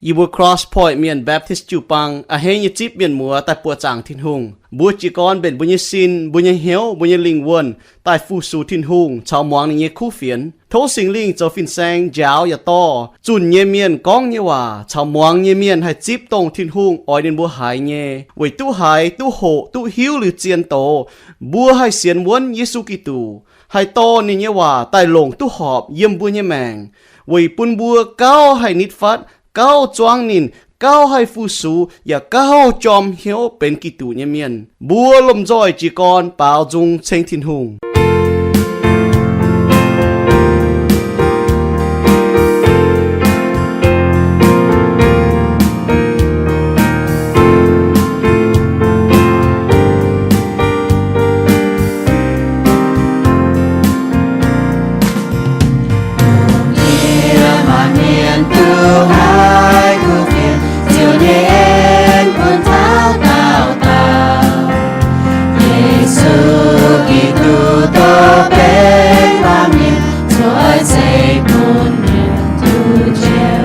Yie mbuo Cross Point Mienh Baptist jiu-baang a'hneiv nyei zipv mienh muoz daaih buoqc zaangc Tin-Hungh. Mbuo jiez gorn mbenc mbuo nyei sin, mbuo nyei hnyouv, mbuo nyei lingh wuonh daaih fu-sux Tin-Hungh caux muangx ninh nyei kuv fienx. Tov Singx Lingh zoux fin-saeng njaaux yaac dorh zunh nyei mienh gorngv nyei waac caux muangx nyei mienh haih zipv dongh Tin-Hungh oix ninh mbuo haiz nyei, weic duqv haiz, duqv hoqc, duqv hiuv liuz zien doz, mbuo haih sienx wuonv Yesu Giduc, haih dorh ninh nyei waac daaih longc duqv horpc yiem mbuo nyei maengc, weic bun mbuo gauh haih nitv fatv, gauh zuangv ninh, gauh haih fu-sux, yaac gauh jorm hnyouv benx Giduc nyei mienh. Mbuo lomh nzoih jiez gorn baaux nzung ceng Tin-Hungh. Lungh ndiev maanc mienh duqv haih kuv fienx, Ziouv nyei en bun taux daauh dauh. Yesu Giduc dongh benx baamh mienh, cuotv seix bun mienh duqv njoux.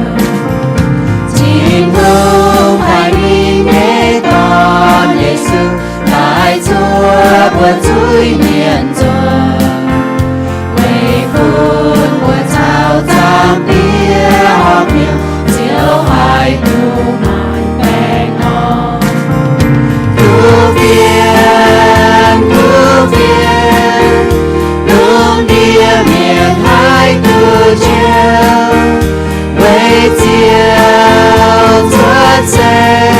Tin-Hungh paaiv ninh nyei Dorn, Yesu, daaih cuotv mbuo zuiz-mienh nzoih, weic bun mbuo caux zaangc Diex horpc hnyouv, Ziouv haih duqv maaic baengh orn. Kuv fienx, kuv fienx, lungh ndiev mienh haih duqv njoux, weic Ziouv cuotv seix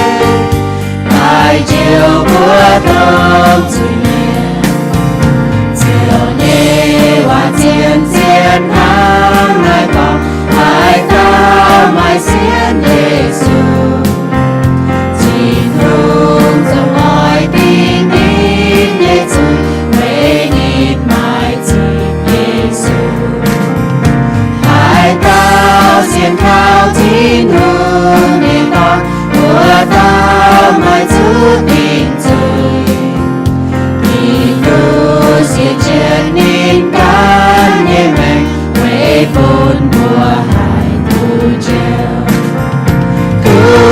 daaih njoux mbuo dongh zuiz-mienh. Ziouv nyei waac zien-zien hnangv naaiv gorngv, haaix dauh maaih sienx Yesu, Tin-Hungh ziouc oix dingc ninh nyei zuiz, weic ninh maaih zipv Yesu. Haaix dauh sienx kaux Tin-Hungh nyei Dorn, wuov dauh maaih zuqc dingc zuiz. Giduc siev jienv ninh ganh nyei maengc, weic bun mbuo haih duqv njoux. Kuv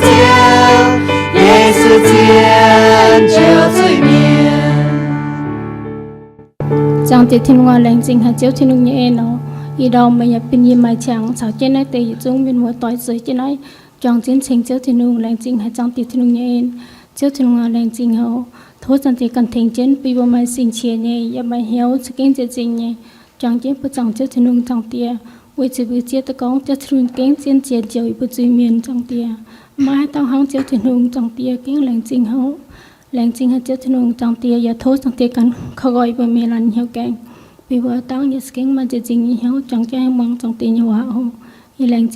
Ziouv, Yesu zien njoux zuiz-mienh. Zaangc Diex Tin-Hungh aac, laengz zingh haic Ziouv Tin-Hungh nyei en oc. Ih ndorm meih yaac bun yie maaih qangx caux jienv naaiv deix yietc zungv mienh muoz-doic zueiz jienv naaiv juangc jienv ceng Ziouv Tin-Hungh. Laengz zingh haic Zaangc Diex Tin-Hungh nyei en. Ziouv Tin-Hungh aac, laengz zingh oc. Tov Zaangc Diex ganh tengx jienv bun yie mbuo maaih sing-qiex nyei, yaac maaih hnyouv za'gengh nzieqc zingh nyei, juangc jienv buoqc zaangc Ziouv Tin-Hungh, Zaangc Diex, weic zuqc mbuo zieqv duqv gorngv Ziouv Tin-Hungh gengh zien nziex njoux yie mbuo zuiz-mienh, Zaangc Diex. Maiv maaih haaix dauh hnangv Ziouv Tin-Hungh, Zaangc Diex, gengh laengz zingh oc. Laengz zingh haic Ziouv Tin-Hungh, Zaangc Diex, yaac tov Zaangc Diex ganh koi nqoi yie mbuo mienh laanh hnyouv gaengh, bun yie mbuo dangv yaac za'gengh maaih nzieqc zingh nyei hnyouv juangc jienv muangx Zaangc Diex nyei waac oc. Yie laengz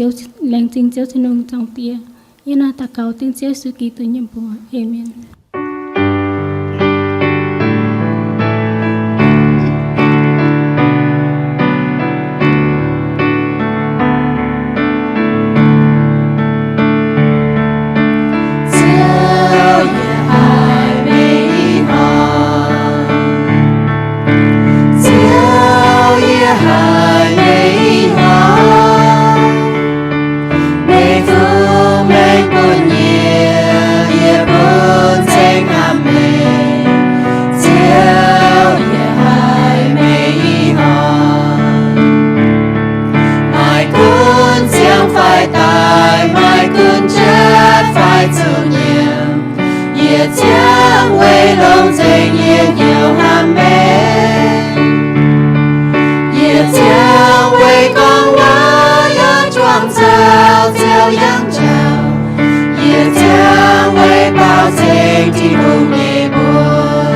zingh Ziouv Tin-Hungh, Zaangc Diex. Yie naaiv daux gaux dengv Ziouv Yesu Giduc nyei mbuox. Aamen. Ziouv, yie haiz meih ih hnoi. Ziouv, yie haiz meih ih hnoi. Meih duqv mengh bun yie, yie bun ceng hnamv meih. Ziouv, yie haiz meih ih hnoi. Maaih gunv ziangh fai daaih, maaih gunv jatv fai zuqc nyiemc, yie ziangh weic longx nzengc yie hnyouv hnamv meih. Yie ziangh weic gorngv waac yaac juangc caux Ziouv yangh jauv. Yie ziangh weic baaux nzengc Tin-Hungh nyei mbuox.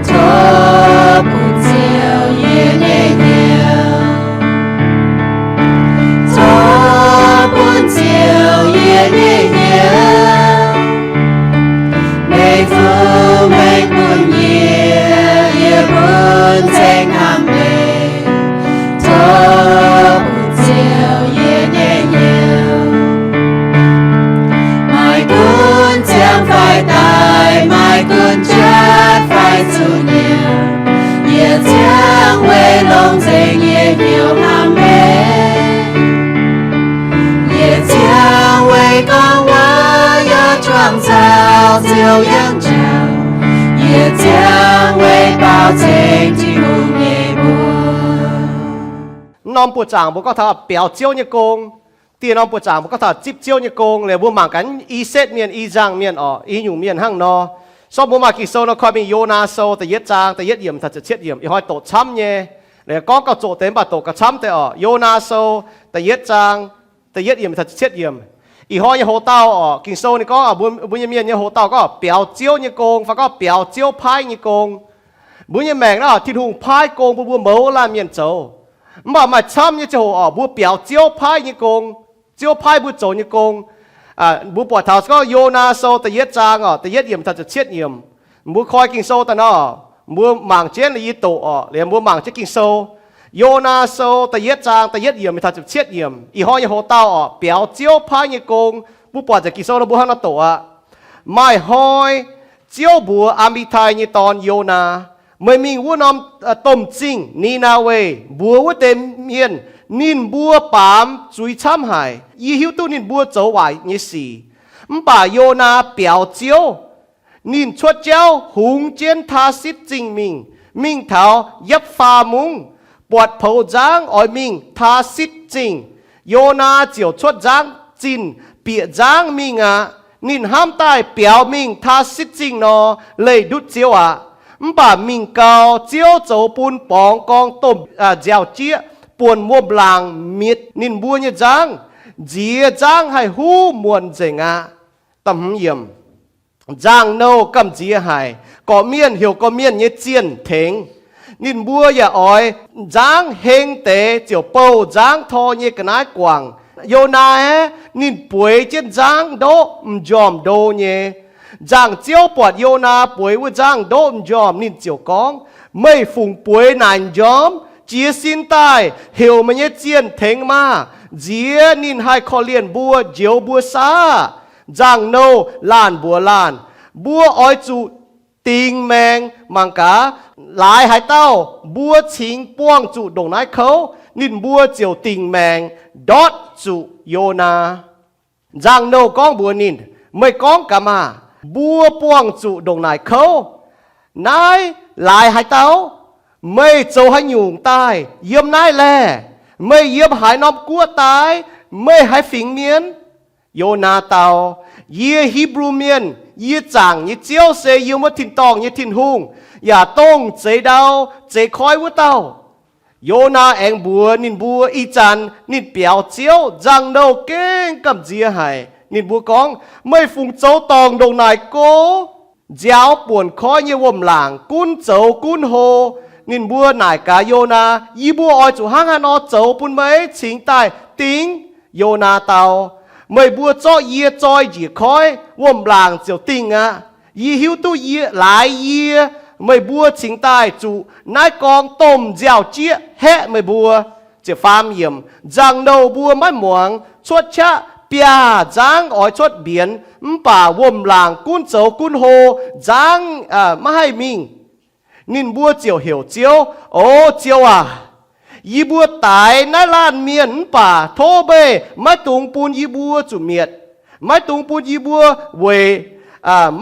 Tov bun Ziouv yie nyei hnyouv. Tov bun Ziouv yie nyei hnyouv. Meih duqv mengh bun yie, yie bun ceng hnamv meih. Tov bun Ziouv yie nyei hnyouv. Maaih gunv ziangh fai daaih, maaih gunv jatv fai zuqc nyiemc, yie ziangh weic longx nzengc yie hnyouv hnamv meih. Yie ziangh weic gorngv waac yaac juangc caux Ziouv yangh jauv. Yie ziangh weic baaux nzengc Tin-Hungh nyei mbuox. Norm buoqc zaangc mbuo gorngv taux biaux Ziouv nyei gong. Dieh norm buoqc zaangc mbuo gorngv taux zipv Ziouv nyei gong. Liuz mbuo mangc gaax i setv mienh, i nzangc mienh orqc, i nyungc mienh hnangv nor. Sortv mbuo maaih Ging-Sou nor koi mingh Yonaa Sou da'yietv zaang da'yietv yiemc taux ziepc cietv yiemc. Ih hnoi doqc camv nyei. Liuz gorngv gauh zoqc deix mv baac doqc gauh camv deix orqc. Yonaa Sou da'yietv zaang da'yietv yiemc taux ziepc cietv yiemc. Ih hnoi nyei hoc-dauh orqc, Ging-Sou ninh gorngv mbuo nyei mienh nyei hoc-dauh gorngv biaux Ziouv nyei gong fai gorngv biaux Ziouv paaiv nyei gong. Mbuo nyei maengc naaiv Tin-Hungh paaiv gong bun mbuo mouz laanh mienh zoux. Mv baac maaih camv nyei ziangh hoc orqc, mbuo biaux Ziouv paaiv nyei gong, Ziouv paaiv mbuo zoux nyei gong. Mbuo buatc taux gorngv Yonaa Sou da'yietv zaang orqc, da'yietv yiemc taux ziepc cietv yiemc. Mbuo koi Ging-Sou daaih nor, mbuo mangc jienv liuz yie doqc orqc, liuz mbuo mangc jienv Ging-Sou. Yonaa Sou da'yietv zaang da'yietv yiemc taux ziepc cietv yiemc. Ih hnoi nyei hoc-dauh orqc, biaux Ziouv paaiv nyei gong. Mbuo buatc nzengc Ging-Sou nor mbuo hnangv nor doqc aqv. Maaih hnoi Ziouv mbuox Aa^mi^tai nyei dorn Yonaa, meih mingh wuov norm domh zingh Ni^naa^we mbuox wuov deix mienh, ninh mbuo baamz zuiz camv haic. Yie hiuv duqv ninh mbuo zoux waaic nyei sic. Mv baac Yonaa biaux Ziouv. Ninh cuotv jauv hungx jienv Taarsitv Zingh mingh, mingh taux Yapv^faa Mungv, buatc poux nzangv oix mingh Taarsitv Zingh. Yonaa ziouc cuotv nzangv zinh bieqc nzangv mingh aqv. Ninh hnamv daaih biaux mingh Taarsitv Zingh nor, leih ndutv Ziouv aqv. Mv baac mingh gau, Ziouv zoux bun borngz gorngv domh nziaaux-jieqv buonc wuom-laangc mietc ninh mbuo nyei nzangv. Nziex nzangv haih huv muonc nzengc aqv. Nzangc-nouh gamh nziex haic, gorqv-mienh heuc gorqv-mienh nyei zienh tengx. Ninh mbuo yaac oix nzangv heng deix ziouc bouh nzangv tor nyei ga'naaiv guangc. Yonaa aeqv, ninh bueix jienv nzangv ndoqv m'njormh ndo nyei. Nzangc-ziouv buatc Yonaa bueix wuov nzangv ndoqv m'njormh, ninh ziouc gorngv, meih fungc bueix naaic m'njormh? Jiez sin daaih heuc meih nyei zienh tengx maah! Nziex ninh haih korv-lienh mbuo, njoux mbuo saah? Nzangc-nouh laanh mbuox laanh, mbuo oix zuqc dingc maengc mangc gaax, laaix haaix dauh mbuo cingx buangh zuqc ndongc naaiv kouv. Ninh mbuo ziouc dingc maengc ndortv zuqc Yonaa. Nzangc-nouh gorngv mbuox ninh, Meih gorngv gaax maah! Mbuo buangh zuqc ndongc naaic kouv. Naaiv laaix haaix dauh? Meih zoux haaix nyungc daaih yiem naaiv laeh? Meih yiem haaix norm guoqv daaih? Meih haaix fingx mienh? Yonaa dau, Yie Hipv^lu Mienh. Yie zaangc nyei Ziouv se yiem wuov tin-dorngh nyei Tin-Hungh, yaac dongh zeix ndau zeix koiv wuov dauh. Yonaa aengx mbuox ninh mbuo ih zanc ninh biaux Ziouv nzangc-nouh gengh gamh nziex haic. Ninh mbuo gorngv, Meih fungc zoux dorngc ndongc naaic go? Nziaaux buonc koiv nyei wuom-laangc gunv zoux gunv hlo. Ninh mbuo naaic gaax Yonaa, Yie mbuo oix zuqc hnangv haaix nor zoux bun meih cingx daaih dingh? Yonaa dau, Meih mbuo zorqv yie zoi njiec koiv, wuom-laangc ziouc dingh aqv. Yie hiuv duqv yie, laaix yie, meih mbuo cingx daaih zuqc naaiv gorng domh nziaaux-jieqv haeqv meih mbuo. Ziepc faam yiemc, Nzangc-nouh mbuo maiv muangx, cuotv qaqv biaav-nzangv oix cuotv mbienx, mv baac wuom-laangc gunv zoux gunv hlo, nzangv maiv haih mingh. Ninh mbuo ziouc heuc Ziouv, O Ziouv aac, yie mbuo daix naaiv laanh mienh mv baac tov meih maiv dungx bun yie mbuo zuqc mietc, maiv dungx bun yie mbuo weic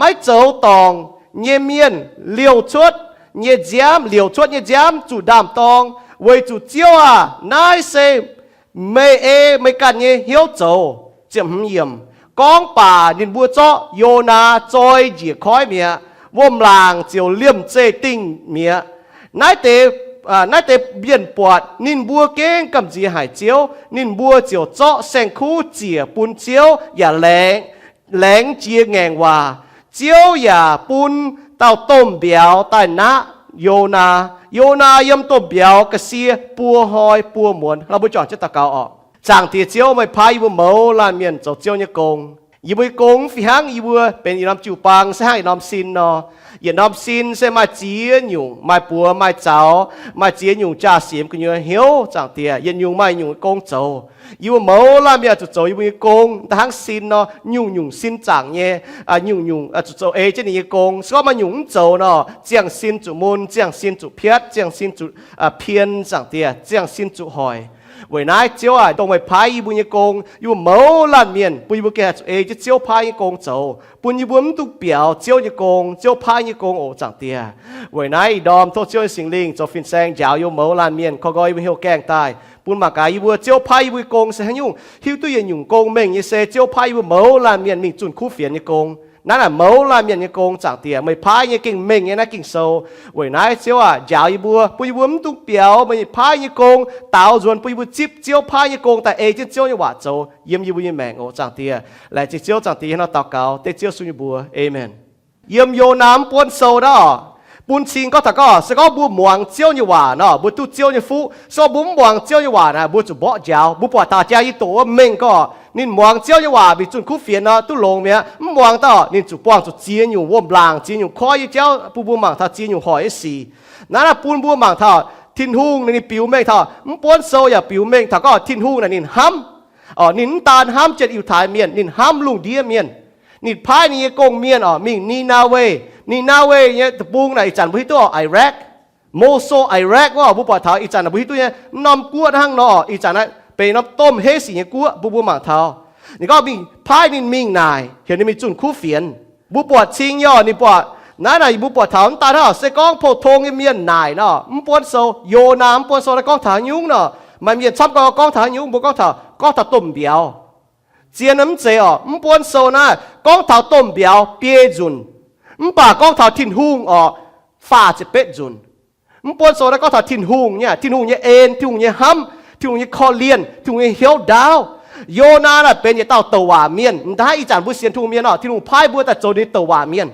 maiv zoux dorngc nyei mienh liouh cuotv nyei nziaamv, liouc cuotv nyei nziaamv zuqc ndaam-dorng. Weic zuqc Ziouv aac, naaiv se meih ei meih ganh nyei hnyouv zoux. Gorngv baac ninh mbuo zorqv Yonaa zoi njiec koiv mi'aqv. Wuom-laangc ziouc liemh zeih dingh mi'aqv. Naaiv deix, naaiv deix mienh buatc ninh mbuo gengh gamh nziex haic Ziouv. Ninh mbuo ziouc zorqv saeng-kuv ziec bun Ziouv yaac laengz jiex ngaengc waac. Ziouv yaac bun dauh domh mbiauz daaih naqv Yonaa. Yonaa yiem domh mbiauz ga'sie buo hnoi buo muonz. Laaix mbuo juangc jienv daux gaux oc. Zaangc Diex Ziouv, meih paaiv yie mbuo mouz laanh mienh zoux Ziouv nyei gong. Yie mbuo nyei gong mv fih hnangv yie mbuo benx yietc norm jiu-baang se hnangv yietc norm sin nor. Yietc norm sin se maaih ziex nyungc, maaih buoz maaih zaux, maaih ziex nyungc jaa-siemx gu'nyuoz hnyouv, Zaangc Diex. Yietc nyungc maaih nyungc gong zoux. Yie mbuo mouz laanh mienh zuqc zoux yie mbuo nyei gong daaih hnangv sin nor, nyungc-nyungc sin zaangc nyei, nyungc-nyungc zuqc zoux ei jienv ninh nyei gong. Se gorngv maaih nyungc mv zoux nor, ziangh sin zuqc mun, ziangh sin zuqc piatv, ziangh sin zuqc pien, Zaangc Diex, ziangh sin zuqc hoic. Weic naaiv Ziouv aac, dongh meih paaiv yie mbuo nyei gong, yie mbuo mouz laanh mienh bun yie mbuo gengh haih zuqc ei jienv Ziouv paaiv nyei gong zoux, bun yie mbuo mv dungx biaux Ziouv nyei gong, Ziouv paaiv nyei gong oc, Zaangc Diex. Weic naaiv ih ndorm tov Ziouv nyei Singx Lingh zoux fin-saeng njaaux yie mbuo mouz laanh mienh, koi nqoi yie mbuo hnyouv gaengh daaih, bun mangc gaax yie mbuo Ziouv paaiv yie mbuo nyei gong se haaix nyungc, hiuv duqv yietc nyungc gong mengh nyei se Ziouv paaiv yie mbuo mouz laanh mienh mingh zunh kuv fienx nyei gong. Naaiv naaic mouz laanh mienh nyei gong, Zaangc Diex, meih paaiv nyei gengh mengh nyei naaiv Ging-Sou. Weic naaiv Ziouv aac, njaaux yie mbuo, bun yie mbuo mv dungx biaux meih paaiv nyei gong, daaux nzuonx bun yie mbuo zipv Ziouv paaiv nyei gong daaih ei jienv Ziouv nyei waac zoux yiem yie mbuo nyei maengc oc, Zaangc Diex. Laengz zingh Ziouv, Zaangc Diex, ih hnoi daux gaux dengv Ziouv Yesu nyei mbuox. Aamen. Yiem Yonaa mv buonv sou nor, bun cing gorngv taux gorngv se gorngv mbuo muangx Ziouv nyei waac nor, mbuo duqv Ziouv nyei fuqv. Se gorngv mbuo mv muangx Ziouv nyei waac naaic, mbuo zuqc mborqv njaaux. Mbuo buatc taux jaa yie doqc wuov mengh gorngv ninh muangx Ziouv nyei waac mingh zunh kuv fienx nor duqv longx mi'aqv. Mv muangx daaih ninh zuqc buangh zuqc ziex nyungc wuom-laangc, ziex nyungc koiv nyei jauv bun mbuo mangc taux ziex nyungc hoic nyei sic. Naaiv naaic bun mbuo mangc taux Tin-Hungh ninh biux mengh taux, mv buonv sou yaac biux mengh taux gorngv Tin-Hungh naaic ninh hnamv, ninh mv daan hnamv jienv Yiutai Mienh, ninh hnamv lungh ndiev mienh. Ninh paaiv ninh nyei gong-mienh oc mingh Ni^naa^we. Ni^naa^we nyei deic-bung naaic ih zanc mbuo hiuv duqv oc, Iraq. Mosul, Iraq wuov, mbuo buatc taux ih zanc mbuo hiuv duqv nyei mv norm guoqv hnangv nor, ih zanc naaiv benx norm domh heiv sic nyei guoqv bun mbuo mangc taux. Ninh gorngv mingh paaiv ninh mingh naaic heuc ninh mingh zunh kuv fienx. Mbuo buatc cing nyei oc, ninh buatc naaiv naaic mbuo buatc taux mv daan hnangv se gorngv pou-tong nyei mienh naaic nor, mv buonv sou, Yonaa mv buonv sou naaiv gorngv taux haaix nyungc nor, maaih mienh camv gorngv gorngv taux haaix nyungc, mbuo gorngv taux, gorngv taux domh mbiauz. Zien mv zeiz oc, mv buonv sou naaiv gorngv taux domh mbiauz biei nzunc, mv baac gorngv taux Tin-Hungh oc, faah ziepc betv nzunc. Mv buonv sou naaiv gorngv taux Tin-Hungh nyei, Tin-Hungh nyei en, Tin-Hungh nyei hnamv, Tin-Hungh nyei korv-lienh, Tin-Hungh nyei hnyouv ndaauv. Yonaa naaic benx yietc dauh douc waac mienh. M'daaih ih zanc mbuo sienx Tin-Hungh mienh oc, Tin-Hungh paaiv mbuo daaih zoux ninh douc waac mienh.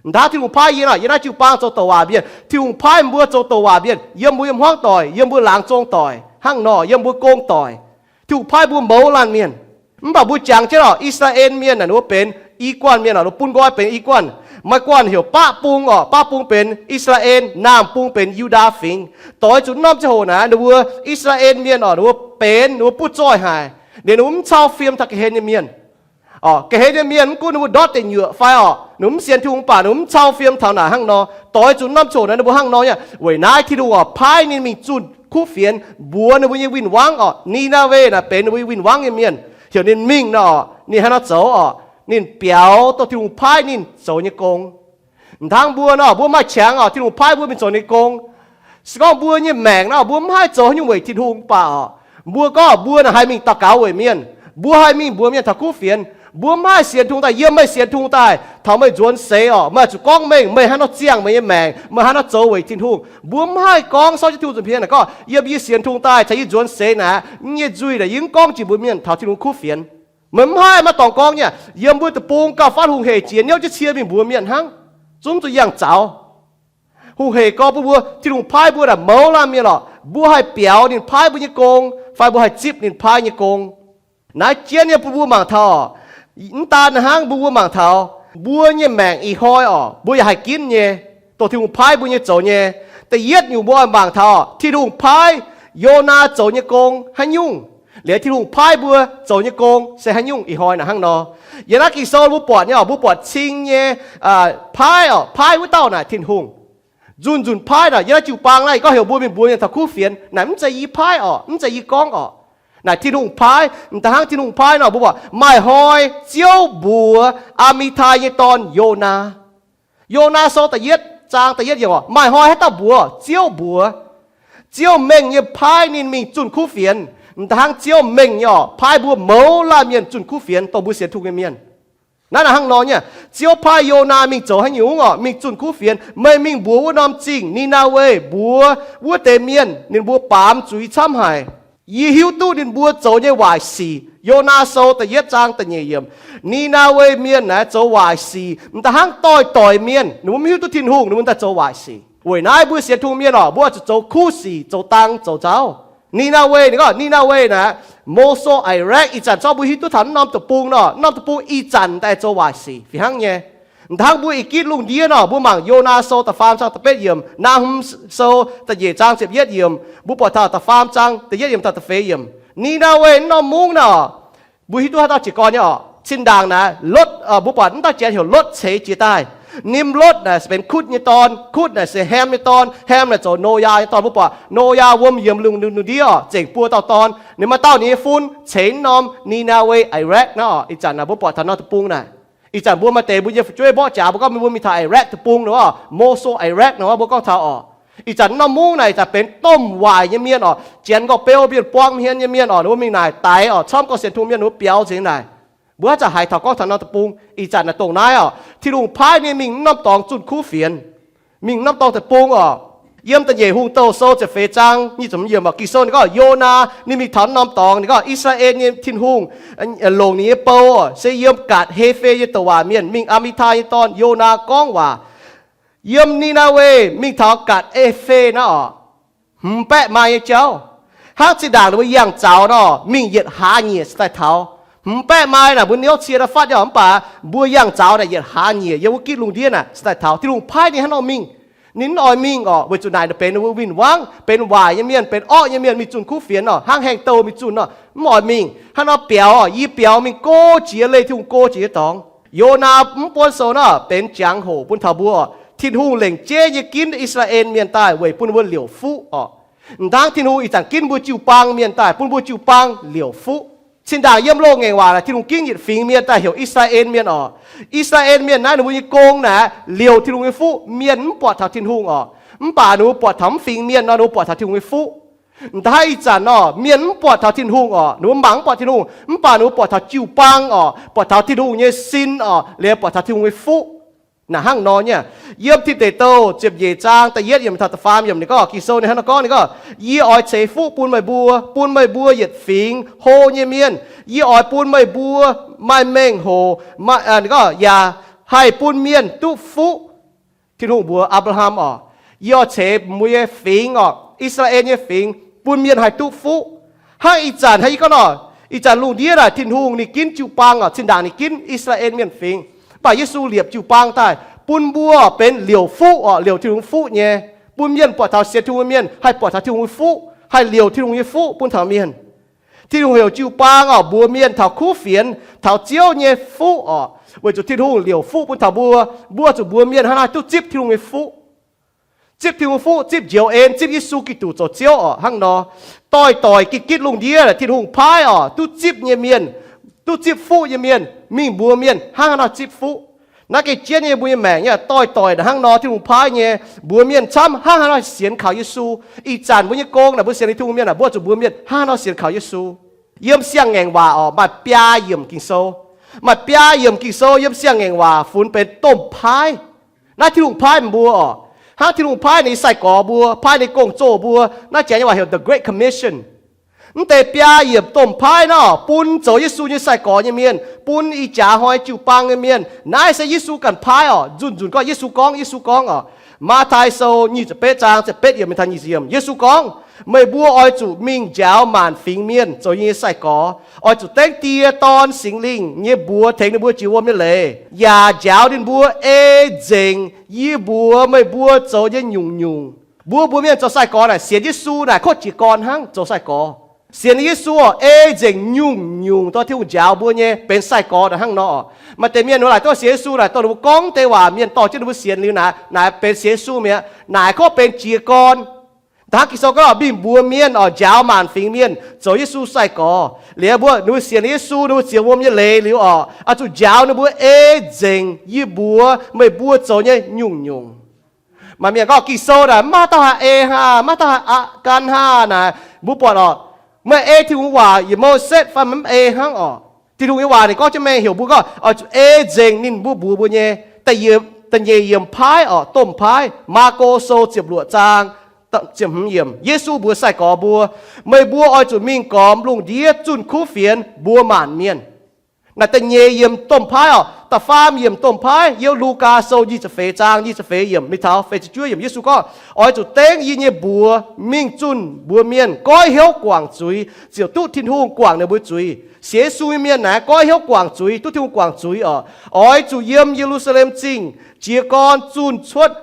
M'daaih Tin-Hungh paaiv yie nor, yiem naaiv jiu-baang zoux douc waac mienh. Tin-Hungh paaiv mbuo zoux douc waac mienh yiem mbuo nyei hmuangv doic, yiem mbuo laangz zong doic, hnangv nor yiem mbuo gong doic. Tin-Hungh paaiv mbuo mouz laanh mienh. Mv baac mbuo jangx jienv oc, I^saa^laa^en Mienh naaic ninh mbuo benx i guanh mienh oc, ninh mbuo bun nqoi benx i guanh. Maaih guanh heuc Baqv Bung oc, Baqv Bung benx I^saa^laa^en, Naamh Bung benx Yu^ndaa Fingx. Doix zuqc norm ziangh hoc naaic ninh mbuo I^saa^laa^en Mienh oc, ninh mbuo benx ninh mbuo buov zoih haic, ninh mbuo mv cau fiem taux ga'hlen nyei mienh. Ga'hlen nyei mienh mv gunv ninh mbuo ndortv deic nyuoqc fai oc, ninh mbuo mv sienx Tin-Hungh baac ninh mbuo mv cau fiem taux naaic hnangv nor. Doix zuqc norm ziangh hoc naaic ninh mbuo hnangv nor nyei. Weic naaiv Tin-Hungh oc paaiv ninh mingh zunh kuv fienx mbuox ninh mbuo nyei win-wangv oc, Ni^naa^we naaic benx ninh mbuo nyei win-wangv nyei mienh. Heuc ninh mingh nor, ninh haaix nor zoux oc? Ninh biaux dongh Tin-Hungh paaiv ninh zoux nyei gong. Hnangv mbuo nor, mbuo maaih qangx oc, Tin-Hungh paaiv mbuo mingh zoux ninh gong. Se gorngv mbuo nyei maengc nor, mbuo mv haih zoux haaix nyungc weic Tin-Hungh mv baac oc, mbuo gorngv mbuo naaic haih mingh daux gaux weic mienh, mbuo haih mingh mbuox mienh taux kuv fienx, mbuo mv haih sienx Tin-Hungh daaih. Yiem meih sienx Tin-Hungh daaih, taux meih nzuonx seix oc, meih zuqc gorngv mengh meih haaix nor ziangh meih nyei maengc, meih haaix nor zoux weic Tin-Hungh. Mbuo mv haih gorngv sortv jienv Tin-Hungh nza'hmien naaic gorngv, yiem yie sienx Tin-Hungh daaih caux yie nzuonx seix naaic, yie nyei nzuih naaic yie mv gorngv jiex mbuox mienh taux Tin-Hungh kuv fienx. Meih mv haih maaih dorngx gorngv nyei. Yiem mbuo deic-bung gauh fatv hungh hec jiex niouv jienv cie mingh mbuox mienh hnangv, zungv zuqc yangh zaux. Hungh hec gorngv bun mbuo, Tin-Hungh paaiv mbuo naaic mouz laanh mienh lorqc, mbuo haih biaux ninh paaiv mbuo nyei gong fai mbuo haih zipv ninh paaiv nyei gong. Naaiv jienv nyei bun mbuo mangc taux, mv daan hnangv, bun mbuo mangc taux mbuo nyei maengc ih hnoi oc, mbuo yaac haih ginv nyei, dongh Tin-Hungh paaiv mbuo nyei zoux nyei. Da'yietv nyungc mbuo oix mangc taux Tin-Hungh paaiv Yonaa zoux nyei gong haaix nyungc, liuz Tin-Hungh paaiv mbuo zoux nyei gong se haaix nyungc ih hnoi naaic hnangv nor. Yiem naaiv Ging-Sou mbuo buatc nyei oc, mbuo buatc cing nyei paaiv oc, paaiv wuov dauh naaic Tin-Hungh. Nzunc nzunc paaiv naaic, yiem naaiv jiu-baang naaiv, yie gorngv heuc mbuo mingh mbuox mienh taux kuv fienx naaic, mv zeiz yie paaiv oc, mv zeiz yie gorngv oc. Naaic Tin-Hungh paaiv. M'daaih hnangv Tin-Hungh paaiv nor, mbuo buatc maaih hnoi Ziouv mbuox Aa^mi^tai nyei dorn Yonaa. Yonaa Sou da'yietv zaang da'yietv yiemc oc, maaih hnoi haaix dauh mbuox? Ziouv mbuox. Ziouv mengh nyei paaiv ninh mingh zunh kuv fienx. M'daaih hnangv Ziouv mengh nyei oc, paaiv mbuo mouz laanh mienh zunh kuv fienx, dongh mbuo sienx Tin-Hungh nyei mienh. Naaiv naaic hnangv nor nyei, Ziouv paaiv Yonaa mingh zoux haaix nyungc oc? Mingh zunh kuv fienx. Meih mingh mbuox wuov norm zingh Ni^naa^we mbuox wuov deix mienh, ninh mbuo baamz zuiz camv haic. Yie hiuv duqv ninh mbuo zoux nyei waaic sic. Yonaa Sou da'yietv zaang da'nyeic yiemc. Ni^naa^we Mienh naaiv zoux waaic sic, m'daaih hnangv doix-doix mienh, ninh mbuo mv hiuv duqv Tin-Hungh, ninh mbuo daaih zoux waaic sic. Weic naaiv mbuo sienx Tin-Hungh mienh oc, mbuo oix zuqc zoux kuv sic, zoux dang, zoux nzauv. Ni^naa^we, ninh gorngv Ni^naa^we naaic, Mosul, Iraq, ih zanc zorqv mbuo hiuv duqv taux norm deic-bung nor, norm deic-bung ih zanc daaih zoux waaic sic fih hnangv nyei. M'daaih hnangv mbuo i gitv lungh ndiev nor, mbuo mangc Yonaa Sou da'faam zaang da'betv yiemc, Naa^hum Sou da'nyeic zaang ziepc yietv yiemc, mbuo buatc taux da'faam zaang da'yietv yiemc taux da'feix yiemc. Ni^naa^we wuov norm mungv nor, mbuo hiuv duqv haaix dauh jiez gorn nyei oc? Zinh ndaangc naaiv Lotv, mbuo buatc wuov dauh janx heuc Lotv ceix jiez daaih. Nimlotv naaic benx Kutv nyei dorn, Kutv naaic se Ham nyei dorn, Ham naaic zoux Noyaa nyei dorn. Mbuo buatc Noyaa wuom yiemx lungh ndiev oc, zengc buo dauh dorn. Ninh maaih dauh ninh nyei fun ceix wuov norm Ni^naa^we, Iraq naaiv oc. Ih zanc naaic mbuo buatc taux norm deic-bung naaic. Ih zanc mbuo maaih deix mbuo nyei fu'jueiv mborqv jaax, mbuo gorngv mbuo mingh taux Iraq deic-bung nor, Mosul, Iraq nor, mbuo gorngv taux oc. Ih zanc norm mungv naaic ih zanc benx domh waaic nyei mienh oc, janx nqorngv beu, mienh buang hmien nyei mienh oc, ninh mbuo mingh naaic daix oc, camv gorngv sienx Tin-Hungh mienh ninh mbuo biaux nzengc naaic. Mbuo haaix zanc haiz taux gorngv taux norm deic-bung, ih zanc naaic dongh naaiv oc, Tin-Hungh paaiv ninh mingh wuov norm dorngx zunh kuv fienx, mingh norm dorngx deic-bung oc. Yiem Da'nyeic Hungh Douh Sou ziepc feix zaang nyic ziepc hmz yiemc oc, Ging-Sou ninh gorngv Yonaa ninh mingh taux norm dorngx, ninh gorngv, Israel nyei Tin-Hungh longc ninh nyei bou oc, se yiem Gatc He^fe nyei douc waac mienh mingh Aa^mi^tai nyei dorn Yonaa gorngv waac. Yiem Ni^naa^we mingh taux Gatc He^fe naaiv oc, hmz baeqv maaih nyei jauv. Hnangv zinh ndaangc ninh mbuo yangh zaux nor, mingh yietc hlaax nyieqc se daaih taux. Hmz baeqv maaih naaic mbuo niouv cie naaiv fatv nyei oc, mv baac mbuo yangh zaux naaic yietc hlaax nyieqc yiem wuov gitv lungh ndiev naaic se daaih taux. Tin-Hungh paaiv ninh hnangv nor mingh. Ninh mv oix mingh oc, weic zuqc naaic ninh benx wuov win-wangv, benx waaic nyei mienh, benx orqv nyei mienh, mingh zunh kuv fienx oc, hnangv haengh douh mingh zunh oc, mv oix mingh. Hnangv nor biaux oc, yie biaux mingh go jiex leih Tin-Hungh go jiex nyei dorngx. Yonaa mv buonv sou naaiv benx jangx-hoc bun taux mbuo oc. Tin-Hungh lengc jeiv nyei ginv I^saa^laa^en Mienh daaih weic bun mbuo liouc fuqv oc. M'dangv Tin-Hungh ih zanc ginv mbuo jiu-baang mienh daaih bun mbuo jiu-baang liouc fuqv. Zinh ndaangc yiem loz-ngaengc waac naaic Tin-Hungh ginv yietc fingx mienh daaih heuc I^saa^laa^en Mienh oc. I^saa^laa^en Mienh naaiv ninh mbuo nyei gong naaic liouc Tin-Hungh nyei fuqv. Mienh mv buatc taux Tin-Hungh oc, mv baac ninh mbuo buatc taux mv fingx mienh nor ninh mbuo buatc taux Tin-Hungh nyei fuqv. M'dangv ih zanc nor mienh mv buatc taux Tin-Hungh oc, ninh mbuo mangc mv buatc Tin-Hungh, mv baac ninh mbuo buatc taux jiu-baang oc, buatc taux Tin-Hungh nyei sin oc, liuz buatc taux Tin-Hungh nyei fuqv. Naaic hnangv nor nyei. Yiem Tin Deic Douh ziepc nyeic zaang da'yietv yiemc taux da'faam yiemc ninh gorngv, Ging-Sou ninh hnangv nor gorngv, ninh gorngv, Yie oix ceix fuqv bun meih mbuo, bun meih mbuo yietc fingx hlo nyei mienh. Yie oix bun meih mbuo maaih mengh hoc, ninh gorngv, yaac haih bun mienh duqv fuqv. Tin-Hungh mbuox Apc^laa^ham oc, Yie oix ceix mbuo nyei fingx oc, I^saa^laa^en nyei fingx, bun mienh haih duqv fuqv. Hnangv ih zanc hnangv yie gorngv nor, ih zanc lungh ndiev naaic Tin-Hungh ninh ginv jiu-baang oc, zinh ndaangc ninh ginv I^saa^laa^en Mienh fingx. Mv baac Yesu liepc jiu-baang daaih bun mbuo benx liouc fuqv oc, liouc Tin-Hungh fuqv nyei, bun mienh buatc taux sienx Tin-Hungh mienh haih buatc taux Tin-Hungh nyei fuqv, haih liouc Tin-Hungh nyei fuqv bun taux mienh. Tin-Hungh heuc jiu-baang oc mbuox mienh taux kuv fienx, taux Ziouv nyei fuqv oc, weic zuqc Tin-Hungh liouc fuqv bun taux mbuo. Mbuo zuqc mbuox mienh hnangv naaiv duqv zipv Tin-Hungh nyei fuqv, zipv Tin-Hungh nyei fuqv, zipv njoux en, zipv Yesu Giduc zoux Ziouv oc. Hnangv nor, doix-doix gitv-gitv lungh ndiev Tin-Hungh paaiv oc duqv zipv nyei mienh, duqv zipv fuqv nyei mienh mingh mbuox mienh hnangv haaix nor zipv fuqv. Naaiv gengh jienv nyei mbuo nyei maengc nyei doix-doix naaic hnangv nor, Tin-Hungh paaiv nyei, mbuox mienh camv hnangv haaix nor sienx kaux Yesu. Ih zanc mbuo nyei gong naaic mbuo sienx liuz Tin-Hungh mienh naaic mbuo zuqc mbuox mienh hnangv haaix nor sienx kaux Yesu. Yiem Siang-Ngaengc Waac orqc maaih biaa yiemc Ging-Sou. Maaih biaa yiemc Ging-Sou yiem Siang-Ngaengc Waac funx benx domh paaiv. Naaiv Tin-Hungh paaiv mbuo orqc, hnangv Tin-Hungh paaiv ninh nyei sai-gorx mbuo, paaiv ninh nyei gong-zoh mbuo. Naaiv jaax nyei waac heuc the Great Commission. Mv deix biaa yiemc domh paaiv naaiv orqc bun zoux Yesu nyei sai-gorx nyei mienh, bun ih jaax hnoi jiu-baang nyei mienh. Naaiv se Yesu ganh paaiv orqc. Nzunc nzunc gorngv Yesu gorngv, Yesu gorngv orqc. Matv^taai Sou nyic ziepc betv zaang ziepc betv yiemc mingh taux nyic ziepc yiemc, Yesu gorngv, meih mbuo oix zuqc mingh njaaux maanc fingx mienh zoux yie nyei sai-gorx. Oix zuqc dengv Die, Dorn, Singx Lingh nyei mbuox tengx ninh mbuo jiex wuom nyei leiz, yaac njaaux ninh mbuo ei nzengc yie mbuox meih mbuo zoux nyei nyungc-nyungc. Mbuo mbuox mienh zoux sai-gorx naaic sienx Yesu naaic kov jiez gorn hnangv zoux sai-gorx. Sienx Yesu orqc ei nzengc nyungc-nyungc dorh Tin-Hungh njaaux mbuo nyei benx sai-gorx naaic hnangv nor. Maaih deix mienh wuov laaic duqv sienx Yesu naaic dongh ninh mbuo gorngv deix waac mienh dorh jienv ninh mbuo sienx liuz naaic, naaic benx sienx Yesu mi'aqv. Naaic kov benx jiez gorn. Da'hnangv Ging-Sou gorngv mingh mbuox mienh orqc njaaux maanc fingx mienh zoux Yesu sai-gorx. Liuz mbuo ninh mbuo sienx Yesu, ninh mbuo jiex wuom nyei leiz liuz orqc, oix zuqc njaaux ninh mbuo ei nzengc yie mbuox meih mbuo zoux nyei nyungc-nyungc. Maaih mienh gorngv Ging-Sou naaic maiv maaih dauh haih ei hnangv, maiv maaih dauh haih aqc gan hnangv naaic. Mbuo buatc orqc, meih ei Tin-Hungh waac yietc mouc setv fai maiv ei hnangv orqc. Tin-Hungh nyei waac ninh gorngv jienv mengh heuc mbuo gorngv oix zuqc ei nzengc ninh mbuo mbuox mbuo nyei. Da'nyeic yiemc paaiv orqc, domh paaiv, Maako Sou ziepc luoqc zaang ziepc hmz yiemc, Yesu mbuox sai-gorx mbuo, meih mbuo oix zuqc mingh gormx lungh ndiev zunh kuv fienx mbuox maanc mienh. Naaic da'nyeic yiemc domh paaiv orqc. Da'faam yiemc domh paaiv yiem Lugaa Sou nyic ziepc feix zaang nyic ziepc feix yiemc mingh taux feix ziepc juov yiemc, Yesu gorngv, oix zuqc dengv yie nyei mbuox mingh zunh mbuox mienh goiv hnyouv guangc zuiz ziouc duqv Tin-Hungh guangc ninh mbuo zuiz. Sienx Yesu nyei mienh naaic goiv hnyouv guangc zuiz, duqv Tin-Hungh guangc zuiz orqc, oix zuqc yiem Ye^lu^saa^lem Zingh jiez gorn zunh cuotv